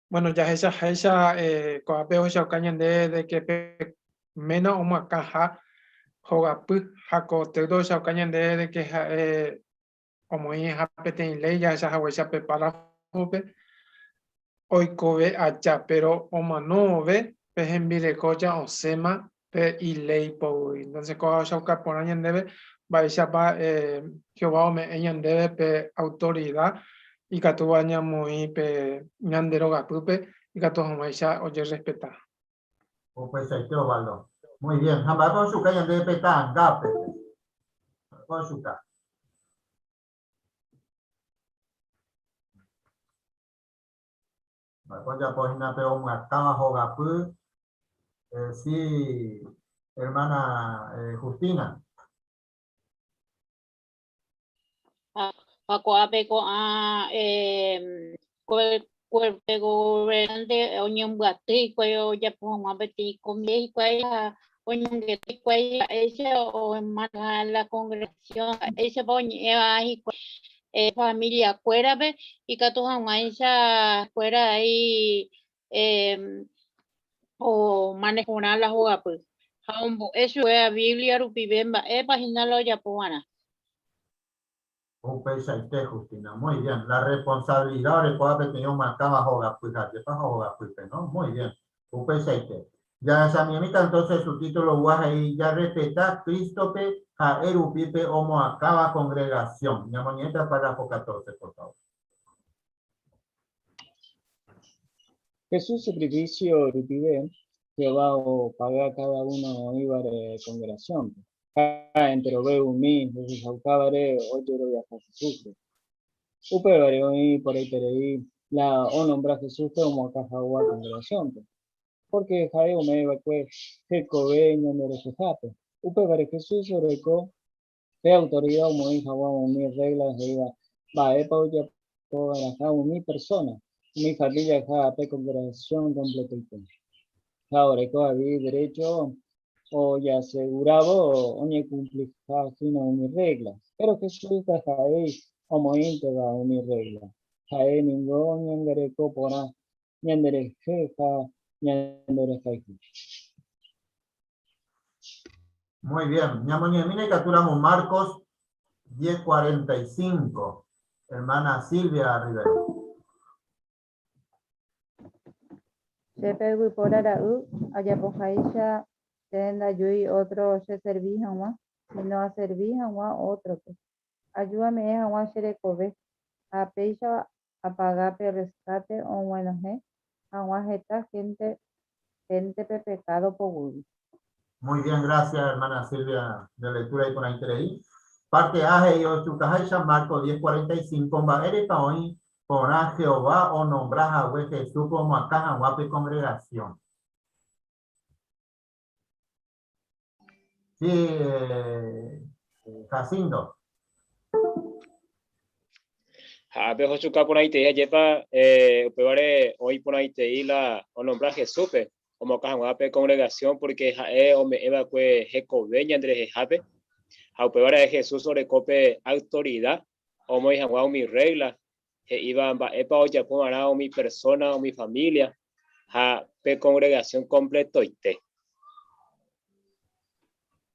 Bueno, jahechaháicha eh, ko'ápe ohechauka ñande de que pe ména omoakãha hogapy ha ko texto ohechauka ñande de que ha'e omoĩha peteĩ léi jahecha haguéicha pe párrafope oikove aja, péro omanove pe hembireko ja osẽma pe iléi poguy. Entonces kóva ohechauka porã ñandéve mba'éichapa eh, Jehová ome'ẽ ñandéve pe autorida ikatúva ñamoĩ pe ñande rogapýpe ikatu hag̃uáicha ojerrespeta. Upeichaite Osvaldo. Muy bien. Ha mba'épa ochuka ñandéve pe ta'angápe? Mba'épa ochuka? Mba'épa ojapo hína pe omyakãva hogapy? Eh, sí, hermana eh, Justina. Ha ko'ápe ko'ã eh, cuerpo gobernante oñembyaty hikuái ojapo hag̃ua peteĩ comité hikuái ha Oñomongeta hikuái mba'éicha omaneha la congregación, mba'éichapa oñe'ẽva hikuái familia-kuérape ikatu hag̃uáicha kuéra omaneha porã la hogapy. Ha ombo'e chupe Biblia rupive mba'épa hína la ojapo va'erã. Upeichaite, Justina. Muy bien. La responsabilidad orekóva peteĩ omoakãva hogapy ha ajépa hogapýpe, no? Muy bien. Upeichaite. Jahechamiemíta entonces su título gua he'i Jarrespeta Crístope ha'e rupi pe omoakãva congregación. Ñamoñe'ẽta párrafo 14, por favor. Jesús sacrificio rupive, Jehová opaga cada uno oĩvare congregación-pe. Ha enterove umi ojechaukávare ojeroviaha Jesúsre. Upévare oĩ porãiterei la onombra Jesúspe omoakã hag̃ua kongregasiónpe, pórke ha'e ome'ẽ va'ekue hekove ñanderehehápe. Upévare Jesús oreko pe autorida omoĩ hag̃ua umi rrégla he'íva mba'épa ojapo va'erãha umi persóna, umi família ha pe kongregasión kompletoite. Ha oreko avei derécho ojasegurávo oñekumpliha hína umi rrégla. Péro Jesús ndaha'éi omoĩnteva umi rrégla. Ha'e ningo oñangareko porã ñanderehe ha ñanderehayhu. Muy bien. Ñamoñe'ẽmína ikatúramo Marcos 10:45. Hermana Silvia Rivera. Che pe yvypóra ra'y ajapoháicha che ndajúi ótro cheservi hag̃ua, síno aservi hag̃ua ótrope. Aju ame'ẽ hag̃ua che rekove, ha péicha apaga pe rreskáte og̃uenohẽ hag̃ua heta hénte héntepe pekádo poguýgui. Muy bien, gracias hermana Silvia de lectura iporãiterei. Parte A he'i ochukaháicha Marcos 10:45 mba'érepa oĩ porã Jehová onombra hague Jesúspe omoakã hag̃ua pe kongregasión. Sí, Jacinto. Ha ápe ohochuka porãitei ajépa upévare oĩ porãitei la onombra Jesúspe omoakã hag̃ua pe kongregasión pórke ha'e ome'ẽ va'ekue hekove ñanderehehápe ha upévare Jesús oreko pe autorida omoĩ hag̃ua umi rrégla he'íva mba'épa ojapo va'erã umi persóna, umi família ha pe kongregasión kompletoite.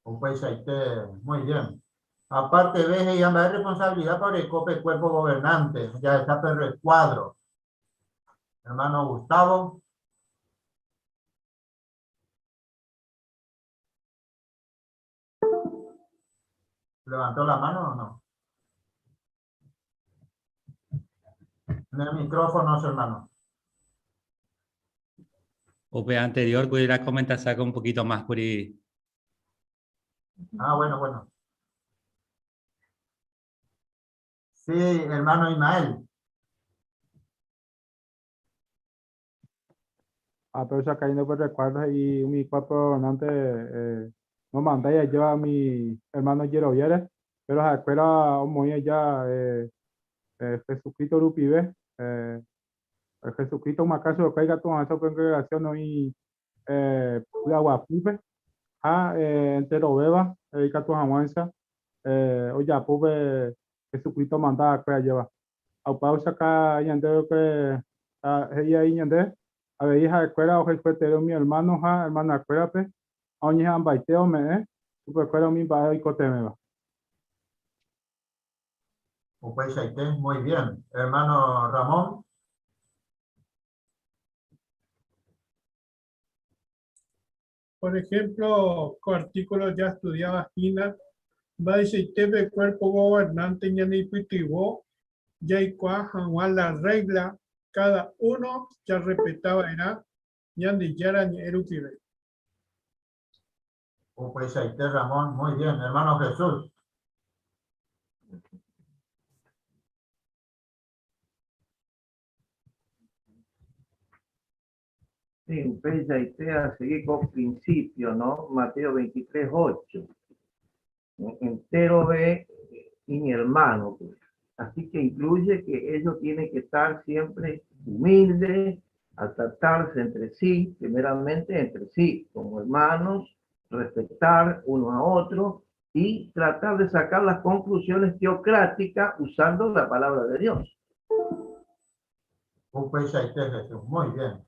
Upeichaite, muy bien. Aparte ve he'iha mba'e responsabilidad-pa oreko pe Cuerpo Gobernante, jahecha pe recuadro. Hermano Gustavo. ¿Levantó la mano o no? En el micrófono, hermano. Upe anterior, pudiera comentar saca un poquito más, Curi. Ah, bueno, bueno. Sí, hermano Ismael. Ah, pero ya cayendo por recuerdos y mi cuerpo gobernante eh, no manda ya lleva a mi hermano Jeroviere, pero se acuerda omoĩ ya eh, eh, Jesucristo rupive, eh, Jesucristo omoakã chupe ikatu hag̃ua upe congregación oĩ eh, py'aguapýpe ha eh, enterovéva eh, ikatu hag̃uáicha eh, ojapo pe Jesucristo omanda va'ekue ajéva. Ha upéva ohechauka ñandéve upe he'i ai ñande, avei ha'ekuéra ohayhueterei umi ermáno ha ermanakuérape ha oñeha'ãmbaite ome'ẽ chupekuéra umi mba'e oikotevẽva. Upeichaite, muy bien. Hermano Ramón. Por ejemplo, ko artículo jastudiáva hína, mba'eichaite pe Cuerpo Gobernante ñaneipytyvõ jaikuaa hag̃ua la regla káda uno jarrespeta va'erã Ñandejára Ñe'ẽ rupive. Upeichaite, Ramón. Muy bien. Hermano Jesús. Sí, upeichaite asegui ko principio, no? Mateo 23, 8. Enterove iñermano, pues. Así que incluye que ellos tienen que estar siempre humildes, al tratarse entre sí, primeramente entre sí, como hermanos, Respetar uno a otro y tratar de sacar las conclusiones teocráticas usando la palabra de Dios. Upeichaite, Jesús. Muy bien.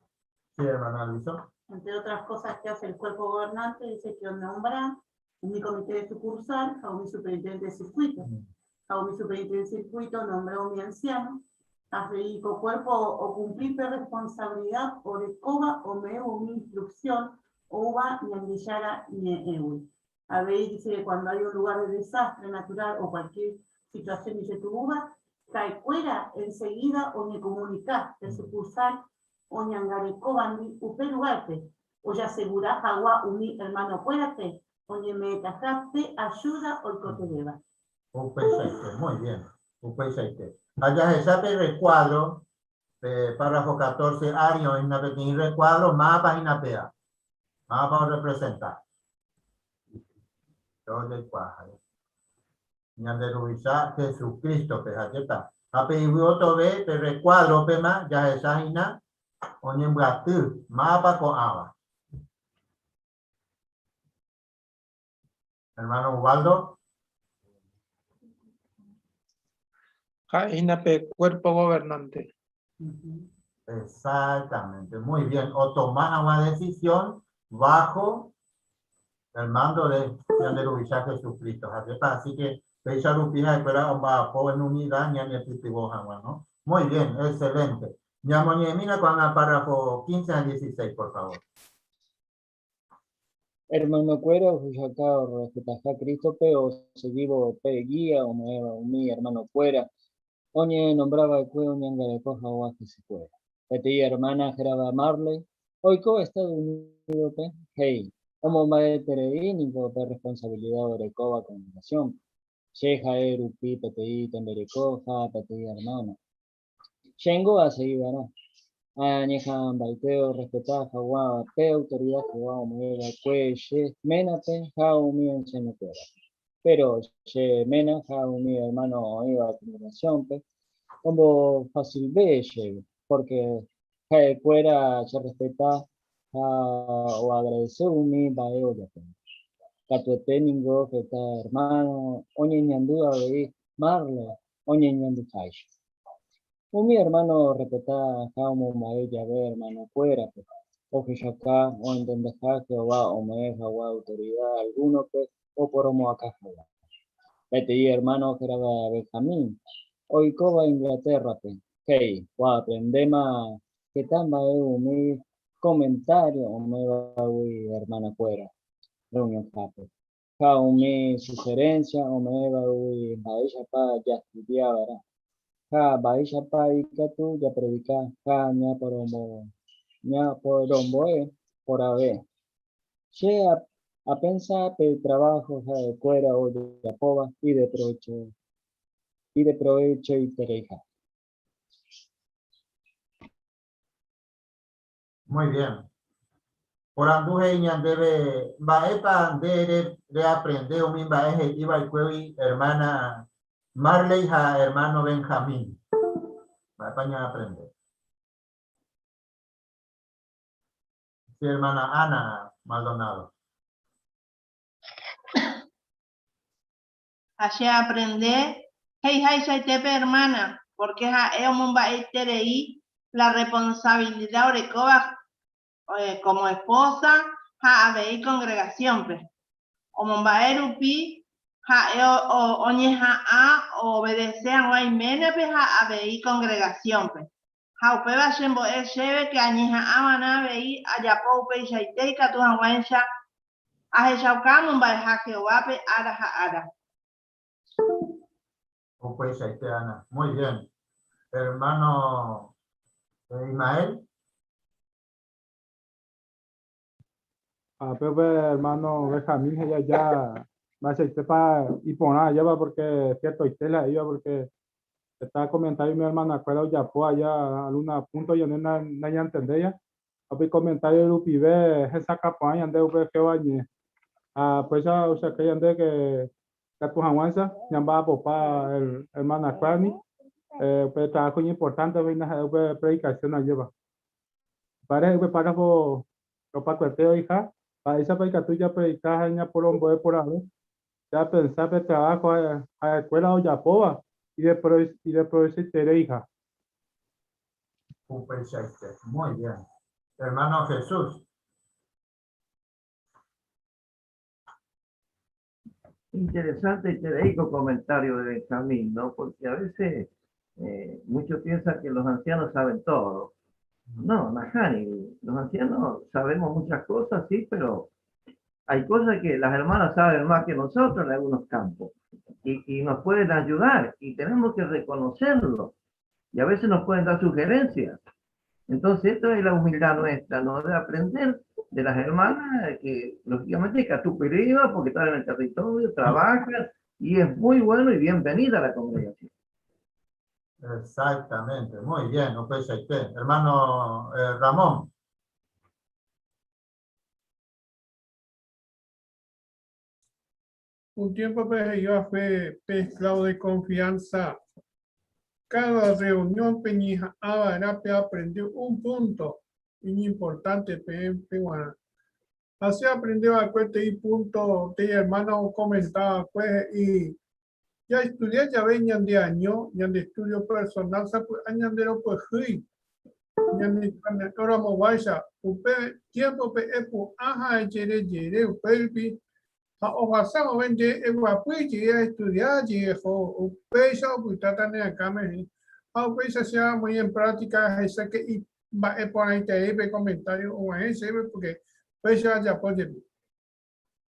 Sí, hermana Luisa. Entre otras cosas que hace el cuerpo gobernante, dice que nombra un comité de sucursal a un superintendente de circuito. A un superintendente de circuito nombra un anciano. A cuerpo o cumplir responsabilidad o de coba o me mi instrucción o uva ñandillara ñeewi. A ver, dice que cuando hay un lugar de desastre natural o cualquier situación, dice tu uva, cuera enseguida o me comunicás de sucursal o ñangarecobandi upe lugarte o ya asegurás agua umi hermano cuérate o ñeme te ayuda o el Upeichaite, muy bien. Upeichaite. Allá se recuadro, párrafo 14, ario, en la pequeña recuadro, más página PA. Mapa representa. Ñande Rubicha Jesucristo, pejacheta. Ape ibuoto ve, pe recuadro pema, ya esa oñembyatý, mapa ko'ãva. Hermano Ubaldo. Ha'ehína pe cuerpo gobernante. Exactamente, muy bien. O tomás una decisión bajo el mando de ñande Ruvicha Jesucristo. Así que péicha rupi ha'ekuéra omba'apo en unidad ñanepytyvõ hag̃ua, ¿no? Muy bien, excelente. Ñamoñe'ẽmína ko'ág̃a párrafo 15 al 16, por favor. Hermanokuéra ohechauka orrespetaha Crístope osegívo pe guía ome'ẽva umi hermanokuéra oñenombrá va'ekue oñangareko hag̃ua hesekuéra. Peteĩ hermana hérava Marley oiko Estados Unídospe he'i, Omomba'eterei ningo pe responsabilidad orekóva congregación-pe. Che ha'e rupi peteĩ tembiareko ha peteĩ hermana. Chéngo asegi va'erã. Añeha'ãmbaite orrespeta haguã pe autorida Jehová ome'ẽ va'ekue che ménape ha umi ansianokuérape. Péro che ména ha umi ermáno oĩva kongregasiónpe ombofasilve chéve, pórke ha'ekuéra cherrespeta ha oagradese umi mba'e ojapóva. Katuete ningo heta ermáno oñeñandu avei Marley oñeñanduháicha. Umi ermáno orrespeta ha omomba'e jave ermanokuérape, ohechauka oentendeha Jehová ome'ẽ hag̃ua autorida algúnope oporomoakã hag̃ua. Peteĩ ermáno hérava Benjamín, oikóva Inglatérrape, he'i, Oaprendéma heta mba'e umi komentário ome'ẽvagui ermanokuéra rreunionhápe. Ha umi suherénsia ome'ẽvagui mba'éichapa jastudia va'erã, ha mba'éichapa ikatu japredika ha ñaporombo'e porãve. Che apensa pe traváho ha'ekuéra ojapóva ideprovechoitereiha. Muy bien. Porandu he'i ñandéve mba'épa nde reaprende umi mba'e he'i va'ekuégui ermána Marley ha ermáno Benjamín. Mba'épa ñaaprende? Sí, hermana Ana Maldonado. Ha che aprende he'ihaichaite pe hermana, pórke ha'e omomba'eiterei la rresponsabilida orekóva kómo espósa ha avei kongregasiónpe. Omomba'e rupi ha'e oñeha'ã oobedese hag̃ua iménape ha avei kongregasiónpe. Ha upéva chembo'e chéve ke añeha'ã va'erã avei ajapo upeichaite ikatu hag̃uáicha ahechauka amomba'eha Jehovápe ára ha ára. Upeichaite, Ana. Muy bien. Hermano Ismael. Ha pe upe hermano Benjamín he'i aja mba'eichaitépa iporã ajépa porque ciertoite la he'íva porque heta comentario umi hermanakuéra ojapo aja alguna punto ñande nañantendéiva ha upe comentario rupive hesakã porã ñande upe Jehová ñe'ẽ. Ha upéicha ohechakuaa ñande que katu hag̃uáicha ñamba'apopa hermanakuérandi upe trabajo iñimportante ha'e upe predicación ajépa. Upévare upe párrafo opakuete oĩha. Mba'éichapa ikatu japredika ha ñaporombo'e porãve? Japensa pe traváho ha'ekuéra ojapóva ideprovechoitereiha. Upeichaite. Muy bien. Hermano Jesús. Interesante este comentario de Benjamín, ¿no? Porque a veces eh, muchos piensan que los ancianos saben todo. No, Najani, los ancianos sabemos muchas cosas, sí, pero hay cosas que las hermanas saben más que nosotros en algunos campos y, y nos pueden ayudar y tenemos que reconocerlo. Y a veces nos pueden dar sugerencias. Entonces, esto es la humildad nuestra, ¿no? De aprender de las hermanas que, lógicamente, catupiriva, porque están en el territorio, trabajan, y es muy bueno y bienvenida a la congregación. Exactamente, muy bien, usted. Hermano eh, Ramón. Un tiempo pues, yo fue esclavo de confianza. Cada reunión peñija pe aprendió un punto importante pe Así aprendió a cuete y punto de hermano comentaba pues y ya estudié ya venían de año, ya de estudio personal, añandero pues hui. Ñane ora mo vaya, upe tiempo pe epu aja yere yere upe ha ohasamo vende eguapy a estudiar jo upéicha opytáta ne akãme ha upéicha sea muy en práctica esa que mba'e porãiterei pe comentario og̃uahẽ chéve porque péicha ajapo jepi.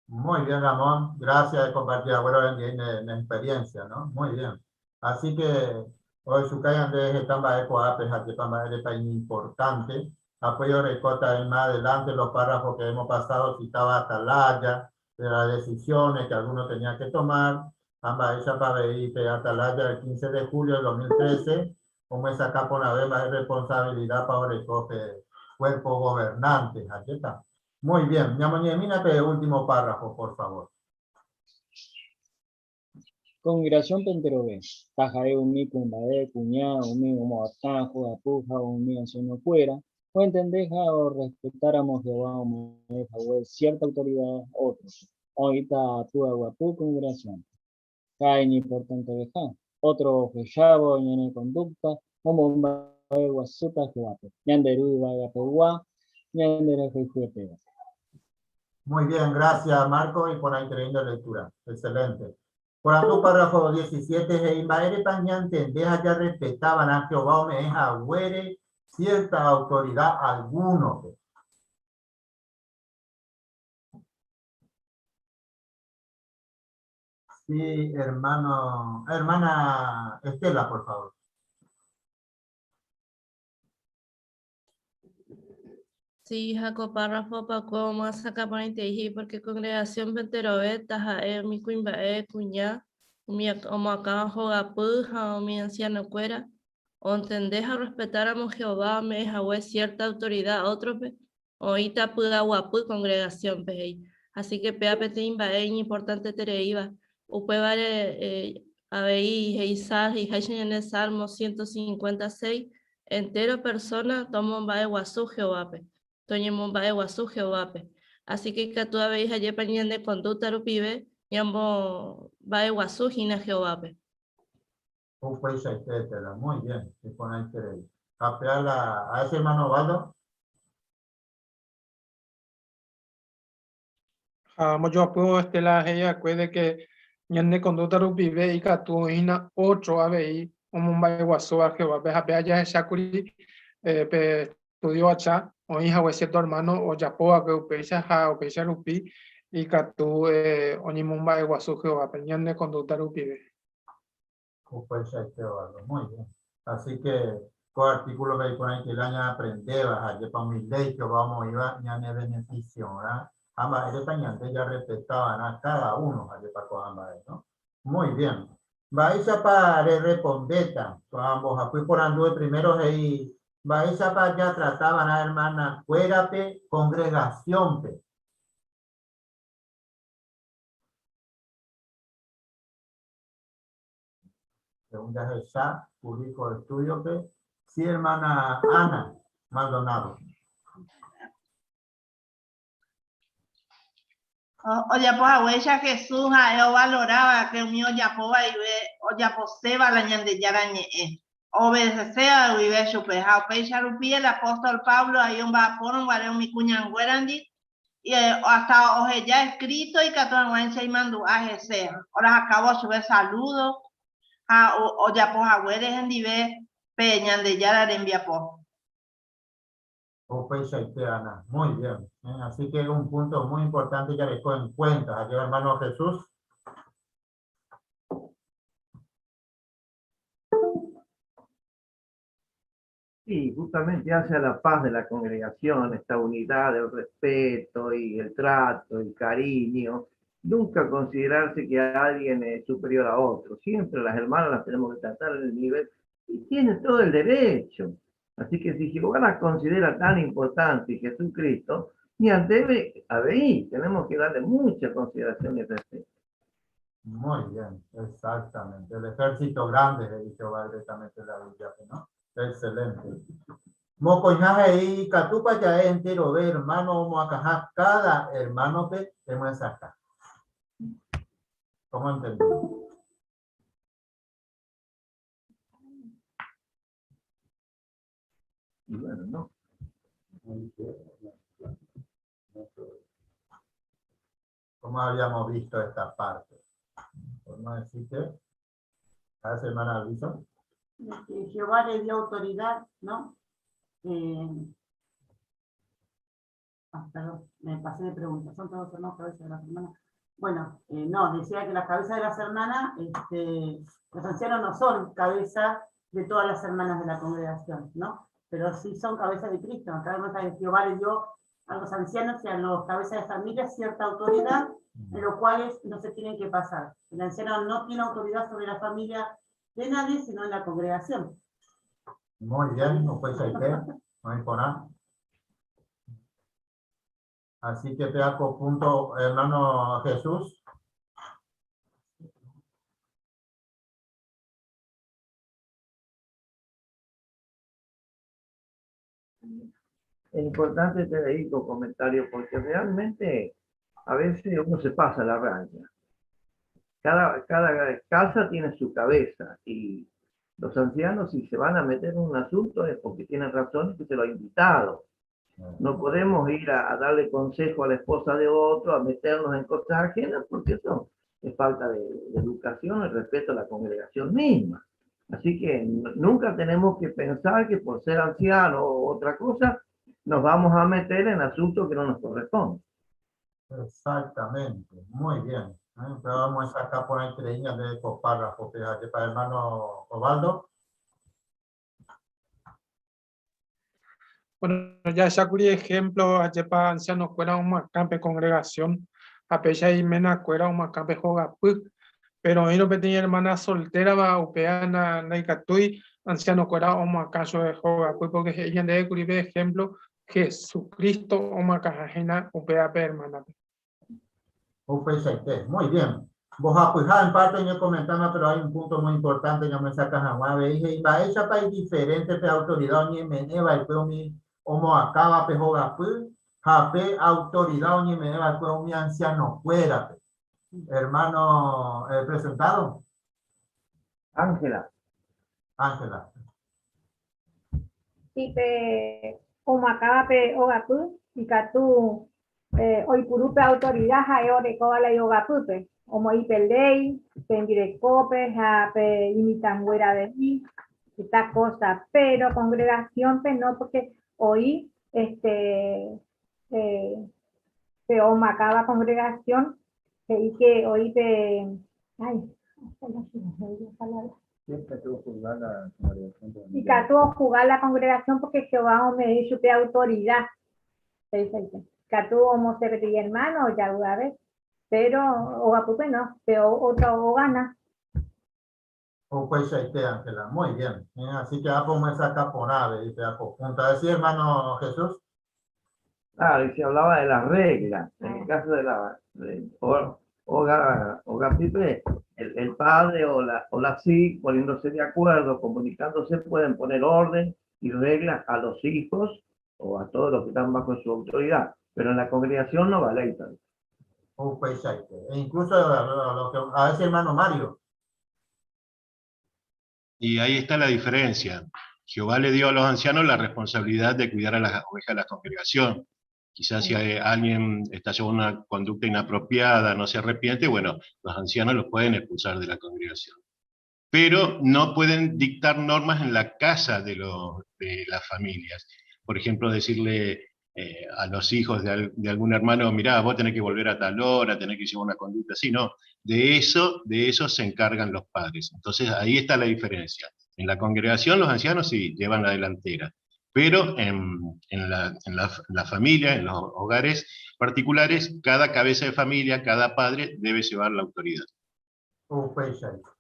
Muy bien, Ramón. Gracias de compartir, abuelo, en, en experiencia, ¿no? Muy bien. Así que, hoy su Andrés está importante. Apoyo recota más adelante los párrafos que hemos pasado, citaba Atalaya, de las decisiones que algunos tenían que tomar. Ambas esa Atalaya el 15 de julio del 2013, como esa capa una vez más responsabilidad para el cuerpo gobernante. Aquí está. Muy bien. Ñamoñemínate último párrafo, por favor. Congregación Penterove, Tajae umi kuimba'e, kuña, umi omoakã, hogapy ha umi ancianokuéra, oentendeha o respetáramo Jehová ome'ẽ hague cierta autoridad a otros. Oĩta py'aguapy congregación. Ha iñimportanteveha, otro ohechávo ñane conducta omomba'eguasúta Jehovápe, ñande Ru yvagapegua, ñande rehayhuetéva. Muy bien, gracias Marco y por la increíble lectura. Excelente. Porandu párrafo 17 he'i mba'érepa ñantende ha jarrespetava'erã Jehová ome'ẽ haguére cierta autoridad alguno-pe. Sí, hermano, hermana Estela, por favor. Sí, Jacob párrafo pakue omyasakã porãitei porque congregación enterove taha'e umi kuimba'e, kuña, umi omoakãva hogapy ha umi ancianokuéra, ontende ha orrespetáramo Jehová ome'ẽ hague cierta autoridad ótrope, oĩta py'aguapy congregación-pe, he'i. Así que péva peteĩ mba'e iñimportantetereíva. Upévare avei he'i he'iháicha ñande Salmo 156, Entéro persóna tomomba'eguasu Jehovápe, toñemomba'eguasu Jehovápe. Así que ikatu avei jajépa ñande kondúkta rupive ñamomba'eguasu hína Jehovápe. Upeichaite, Estela. Muy bien, iporãiterei. Ha pe a la, a ese hermano Osvaldo. Ha mojoapývo Estela he'i va'ekue de que ñane conducta rupive ikatu oĩna ótro avei omomba'eguasúva Jehovápe ha péva jahechákuri pe estudio aja oĩ hague cierto hermano ojapo va'ekue upéicha ha upéicha rupi ikatu oñemomba'eguasu Jehovápe ñane conducta rupive. Upeichaite Osvaldo, muy bien. Así que ko artículo-pe iporãiteve ñaaprendéva ha ajépa umi léi Jehová omoĩva ñane beneficiorã ha mba'érepa ñande jarrespetava'erã cada uno ajépa ko'ã mba'e, no? Muy bien. Mba'éichapa rerrepondéta ko'ã mbohapy porandu de primero he'i mba'éichapa jatratava'erã hermana-kuérape congregación-pe? Según jahecha kuri ko estudio-pe, sí hermana Ana Maldonado. Ojapo haguéicha Jesús ha'e ovalora va'ekue umi ojapo vaive ojaposéva la Ñandejára Ñe'ẽ, oobedeceséva guive chupe. Ha upéicha rupi el apóstol Pablo ahí omba'apórõ guare umi kuñanguérandi, hasta oheja escrito ikatu hag̃uáicha imandu'a hese, orahakávo chupe saludo ha ojapo haguére hendive pe Ñandejára rembiapo. Upeichaite, Ana. Muy bien. ¿Eh? Así que un punto muy importante que en cuenta. Aquí, hermano Jesús. Sí, justamente hace a la paz de la congregación, esta unidad, el respeto y el trato, el cariño. Nunca considerarse que alguien es superior a otro. Siempre las hermanas las tenemos que tratar en el nivel y tienen todo el derecho. Así que si Jehová las considera tan importante y Jesucristo, ni debe haber, tenemos que darle mucha consideración y respeto. Muy bien, exactamente. El ejército grande de Jehová directamente la Biblia, ¿no? Excelente. Mokõiha he'i ikatúpa ja'e enterove hermano omoakãha káda hermano-pe emyesakã. ¿Cómo entendí? Y bueno, no. ¿Cómo habíamos visto esta parte? Podemos decir que cada semana aviso. Que Jehová le dio autoridad, ¿no? Perdón, me pasé de preguntas. Son todos hermanos cabezas de las hermanas. Bueno, no, decía que las cabezas de las hermanas, los ancianos no son cabeza de todas las hermanas de la congregación, ¿no? Pero sí son cabeza de Cristo. Acá vemos que Jehová le dio a los ancianos y a los cabezas de familia cierta autoridad, en lo cual no se tienen que pasar. El anciano no tiene autoridad sobre la familia de nadie, sino en la congregación. Muy bien, no puede ser que, no hay por nada. Así que te hago punto, hermano Jesús. Es importante te dedico comentario porque realmente a veces uno se pasa la raya. Cada casa tiene su cabeza y los ancianos si se van a meter en un asunto es porque tienen razón y que se lo ha invitado. No podemos ir a darle consejo a la esposa de otro, a meternos en cosas ajenas, porque eso es falta de educación y respeto a la congregación misma. Así que nunca tenemos que pensar que por ser anciano o otra cosa, nos vamos a meter en asuntos que no nos corresponden. Exactamente, muy bien. Pero vamos a sacar por ahí tres líneas de estos párrafos, fíjate, para el hermano Osvaldo. Bueno, ya Shakuri ejemplo, ayepa anciano cuera un macampe congregación, a pecha y mena cuera un macampe jogapu, pero hoy no tenía hermana soltera va upea na naikatui, anciano cuera un macacho de jogapu, porque ella debe cubrir de ejemplo Jesucristo o macajajena upea pe hermana. Upechaite, muy bien. Vos apoyás en parte en el comentario, pero hay un punto muy importante, yo me sacas a nueve, dije, y va ella pa' diferente pe autoridad, ni meneva, y pe mi homo acaba pe joga pu, ja pe autoridad, ni meneva, y pe mi anciano fuera, pe. Hermano presentado. Ángela. Ángela. Sí, pe homo acaba pe joga pu, y catú oipurupe autoridad, ja, ore, coba la yoga pu, pe. Omo ipe ley, pe endirecope, ja, pe imitanguera de mí, esta cosa, pero congregación, pe no, porque hoy, pe omacaba congregación, pe y que hoy pe, ay, Siempre tuvo que jugar la congregación por Y que tuvo que jugar la congregación porque Jehová me dijo que autoridad. Se dice, dice, que tuvo como se pedía hermano, ya una vez, pero o a pupe no, pero otro o gana. O pues ahí te, Ángela, muy bien. Así que a poner esa caponave, dice a punta. Decía hermano Jesús. Claro, y se hablaba de las reglas. En el caso de la de, o, o, o Pipe, el padre o la sí, poniéndose de acuerdo, comunicándose, pueden poner orden y reglas a los hijos o a todos los que están bajo su autoridad. Pero en la congregación no va ley tanto. Upeichaite. E incluso lo que, a ver si hermano Mario. Y ahí está la diferencia. Jehová le dio a los ancianos la responsabilidad de cuidar a las ovejas de la congregación. Quizás si alguien está llevando una conducta inapropiada, no se arrepiente, bueno, los ancianos los pueden expulsar de la congregación. Pero no pueden dictar normas en la casa de las familias. Por ejemplo, decirle a los hijos de algún hermano, mirá, vos tenés que volver a tal hora, tenés que llevar una conducta así, no. De eso se encargan los padres. Entonces ahí está la diferencia. En la congregación los ancianos sí llevan la delantera, pero en la familia, en los hogares particulares, cada cabeza de familia, cada padre debe llevar la autoridad.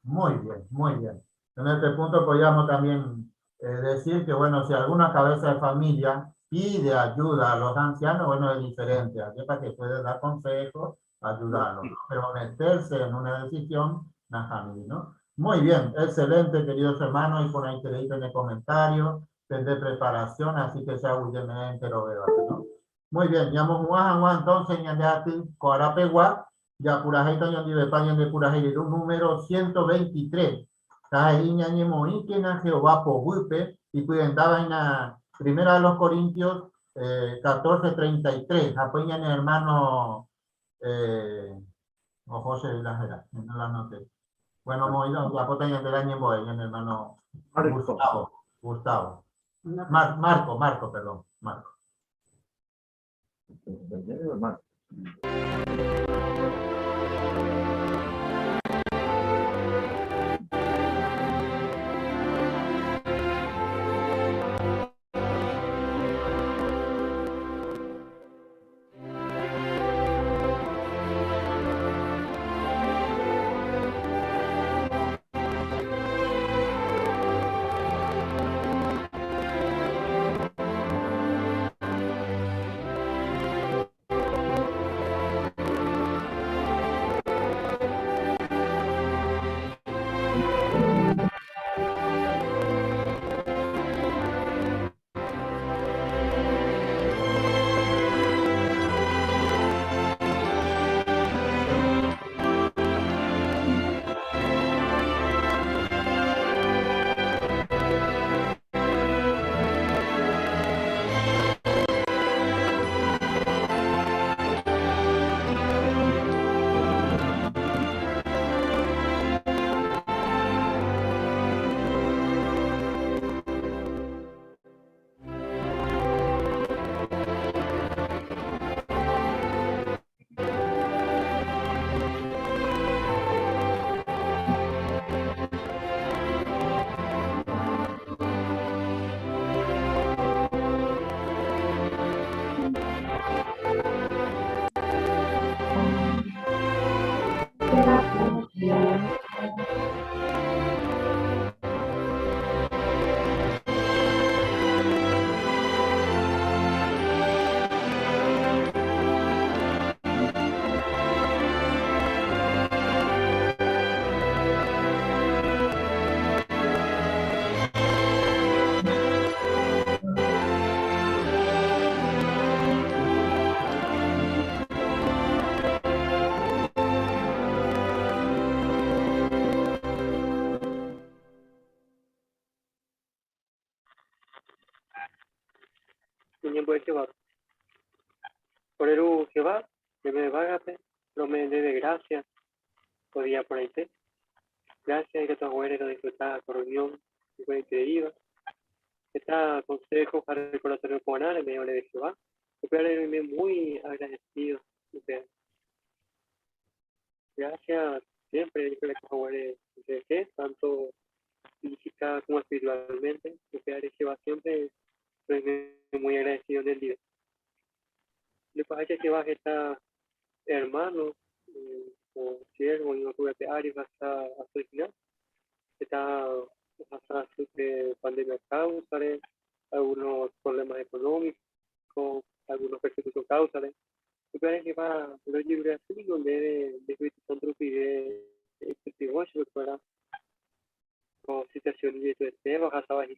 Muy bien, muy bien. En este punto podríamos también decir que, bueno, si alguna cabeza de familia pide ayuda a los ancianos, bueno, es diferente, aquí para que puede dar consejos, ayudarlos, ¿no? Pero meterse en una decisión, najamí, ¿no? Muy bien, excelente, queridos hermanos, y con ahí te en el comentario, de preparación, así que sea huyente lo veo, ¿no? Muy bien, llamo Juan, Juan, entonces, ñandati, Coarapegua, ya Purajeito, ñandibepa, ñande Purajeiro, número 123. Tají, ñañemoí, que na Jehová pohuipe, y cuidendaba en la primera de los Corintios 14:33. Apoyan el hermano o José de la Jera, no la anoté. Bueno, moido, la pota ñande la ñemboe, ñande hermano Marco. Gustavo, Gustavo. Marco, Marco, perdón, Marco. Marco. Tiempo de Jehová. Por el Jehová, que me vágape, no me debe gracia, podía por ahí te. Gracias y que tu abuelo lo disfrutaba por unión, y fue increíble. Está consejo para recordatorio con en medio de Jehová. Yo muy agradecido. Gracias siempre, yo creo que tanto física como espiritualmente. Yo creo que Jehová siempre estoy muy agradecido del día. Después hay que bajar está hermano o siervo y no tuve que hasta el final. Está hasta de pandemia causa, algunos problemas económicos, algunos persecución causa. Yo creo que va los libros así donde de Espíritu Santo pide este negocio para con situaciones de este hasta bajo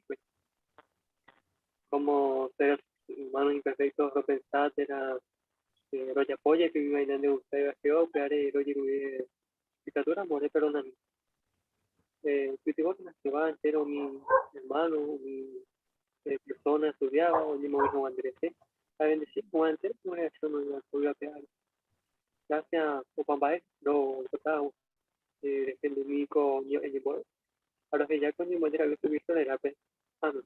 como seres humanos imperfectos, lo pensar era Rojapo jepi umi mba'e nandegustáiva Jehová, upévare rojerure ikatúramo ore perdonami. Pytyvõkena Jehová entéro umi ermáno, umi persóna estudiáva oñemoĩ hag̃ua nderehe, ha evendesi hag̃ua entéro kongregasión oĩva ko yvy ape ári. Grásia opa mba'e roipota rehendumi ko ñe'ẽ ñembo'e ha roheja ko ñembo'e nde Ra'y Jesucristo rérape. Amén.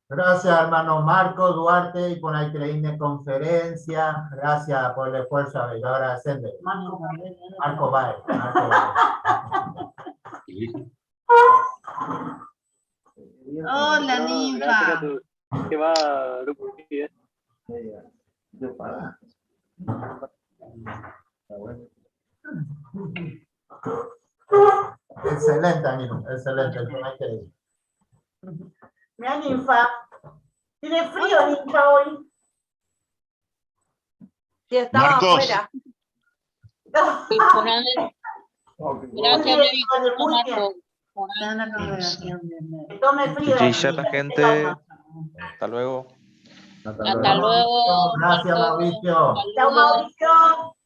Gracias, hermano Marco Duarte, y por ahí increíble conferencia. Gracias por el esfuerzo, yo agradecerle. Marco Báez. Marco Báez. Marco Báez. Hola, ninfa. Que va, Yo para. Está bueno. Excelente, amigo, excelente. Mira, ninfa. Tiene frío, ninfa, hoy. Sí, estaba Marcos. afuera. Gracias, Muy bien, muy bien. Marco. Que tome frío. Ya la gente. Hasta luego. Hasta luego. Gracias, Marco. Mauricio. Chao, Mauricio.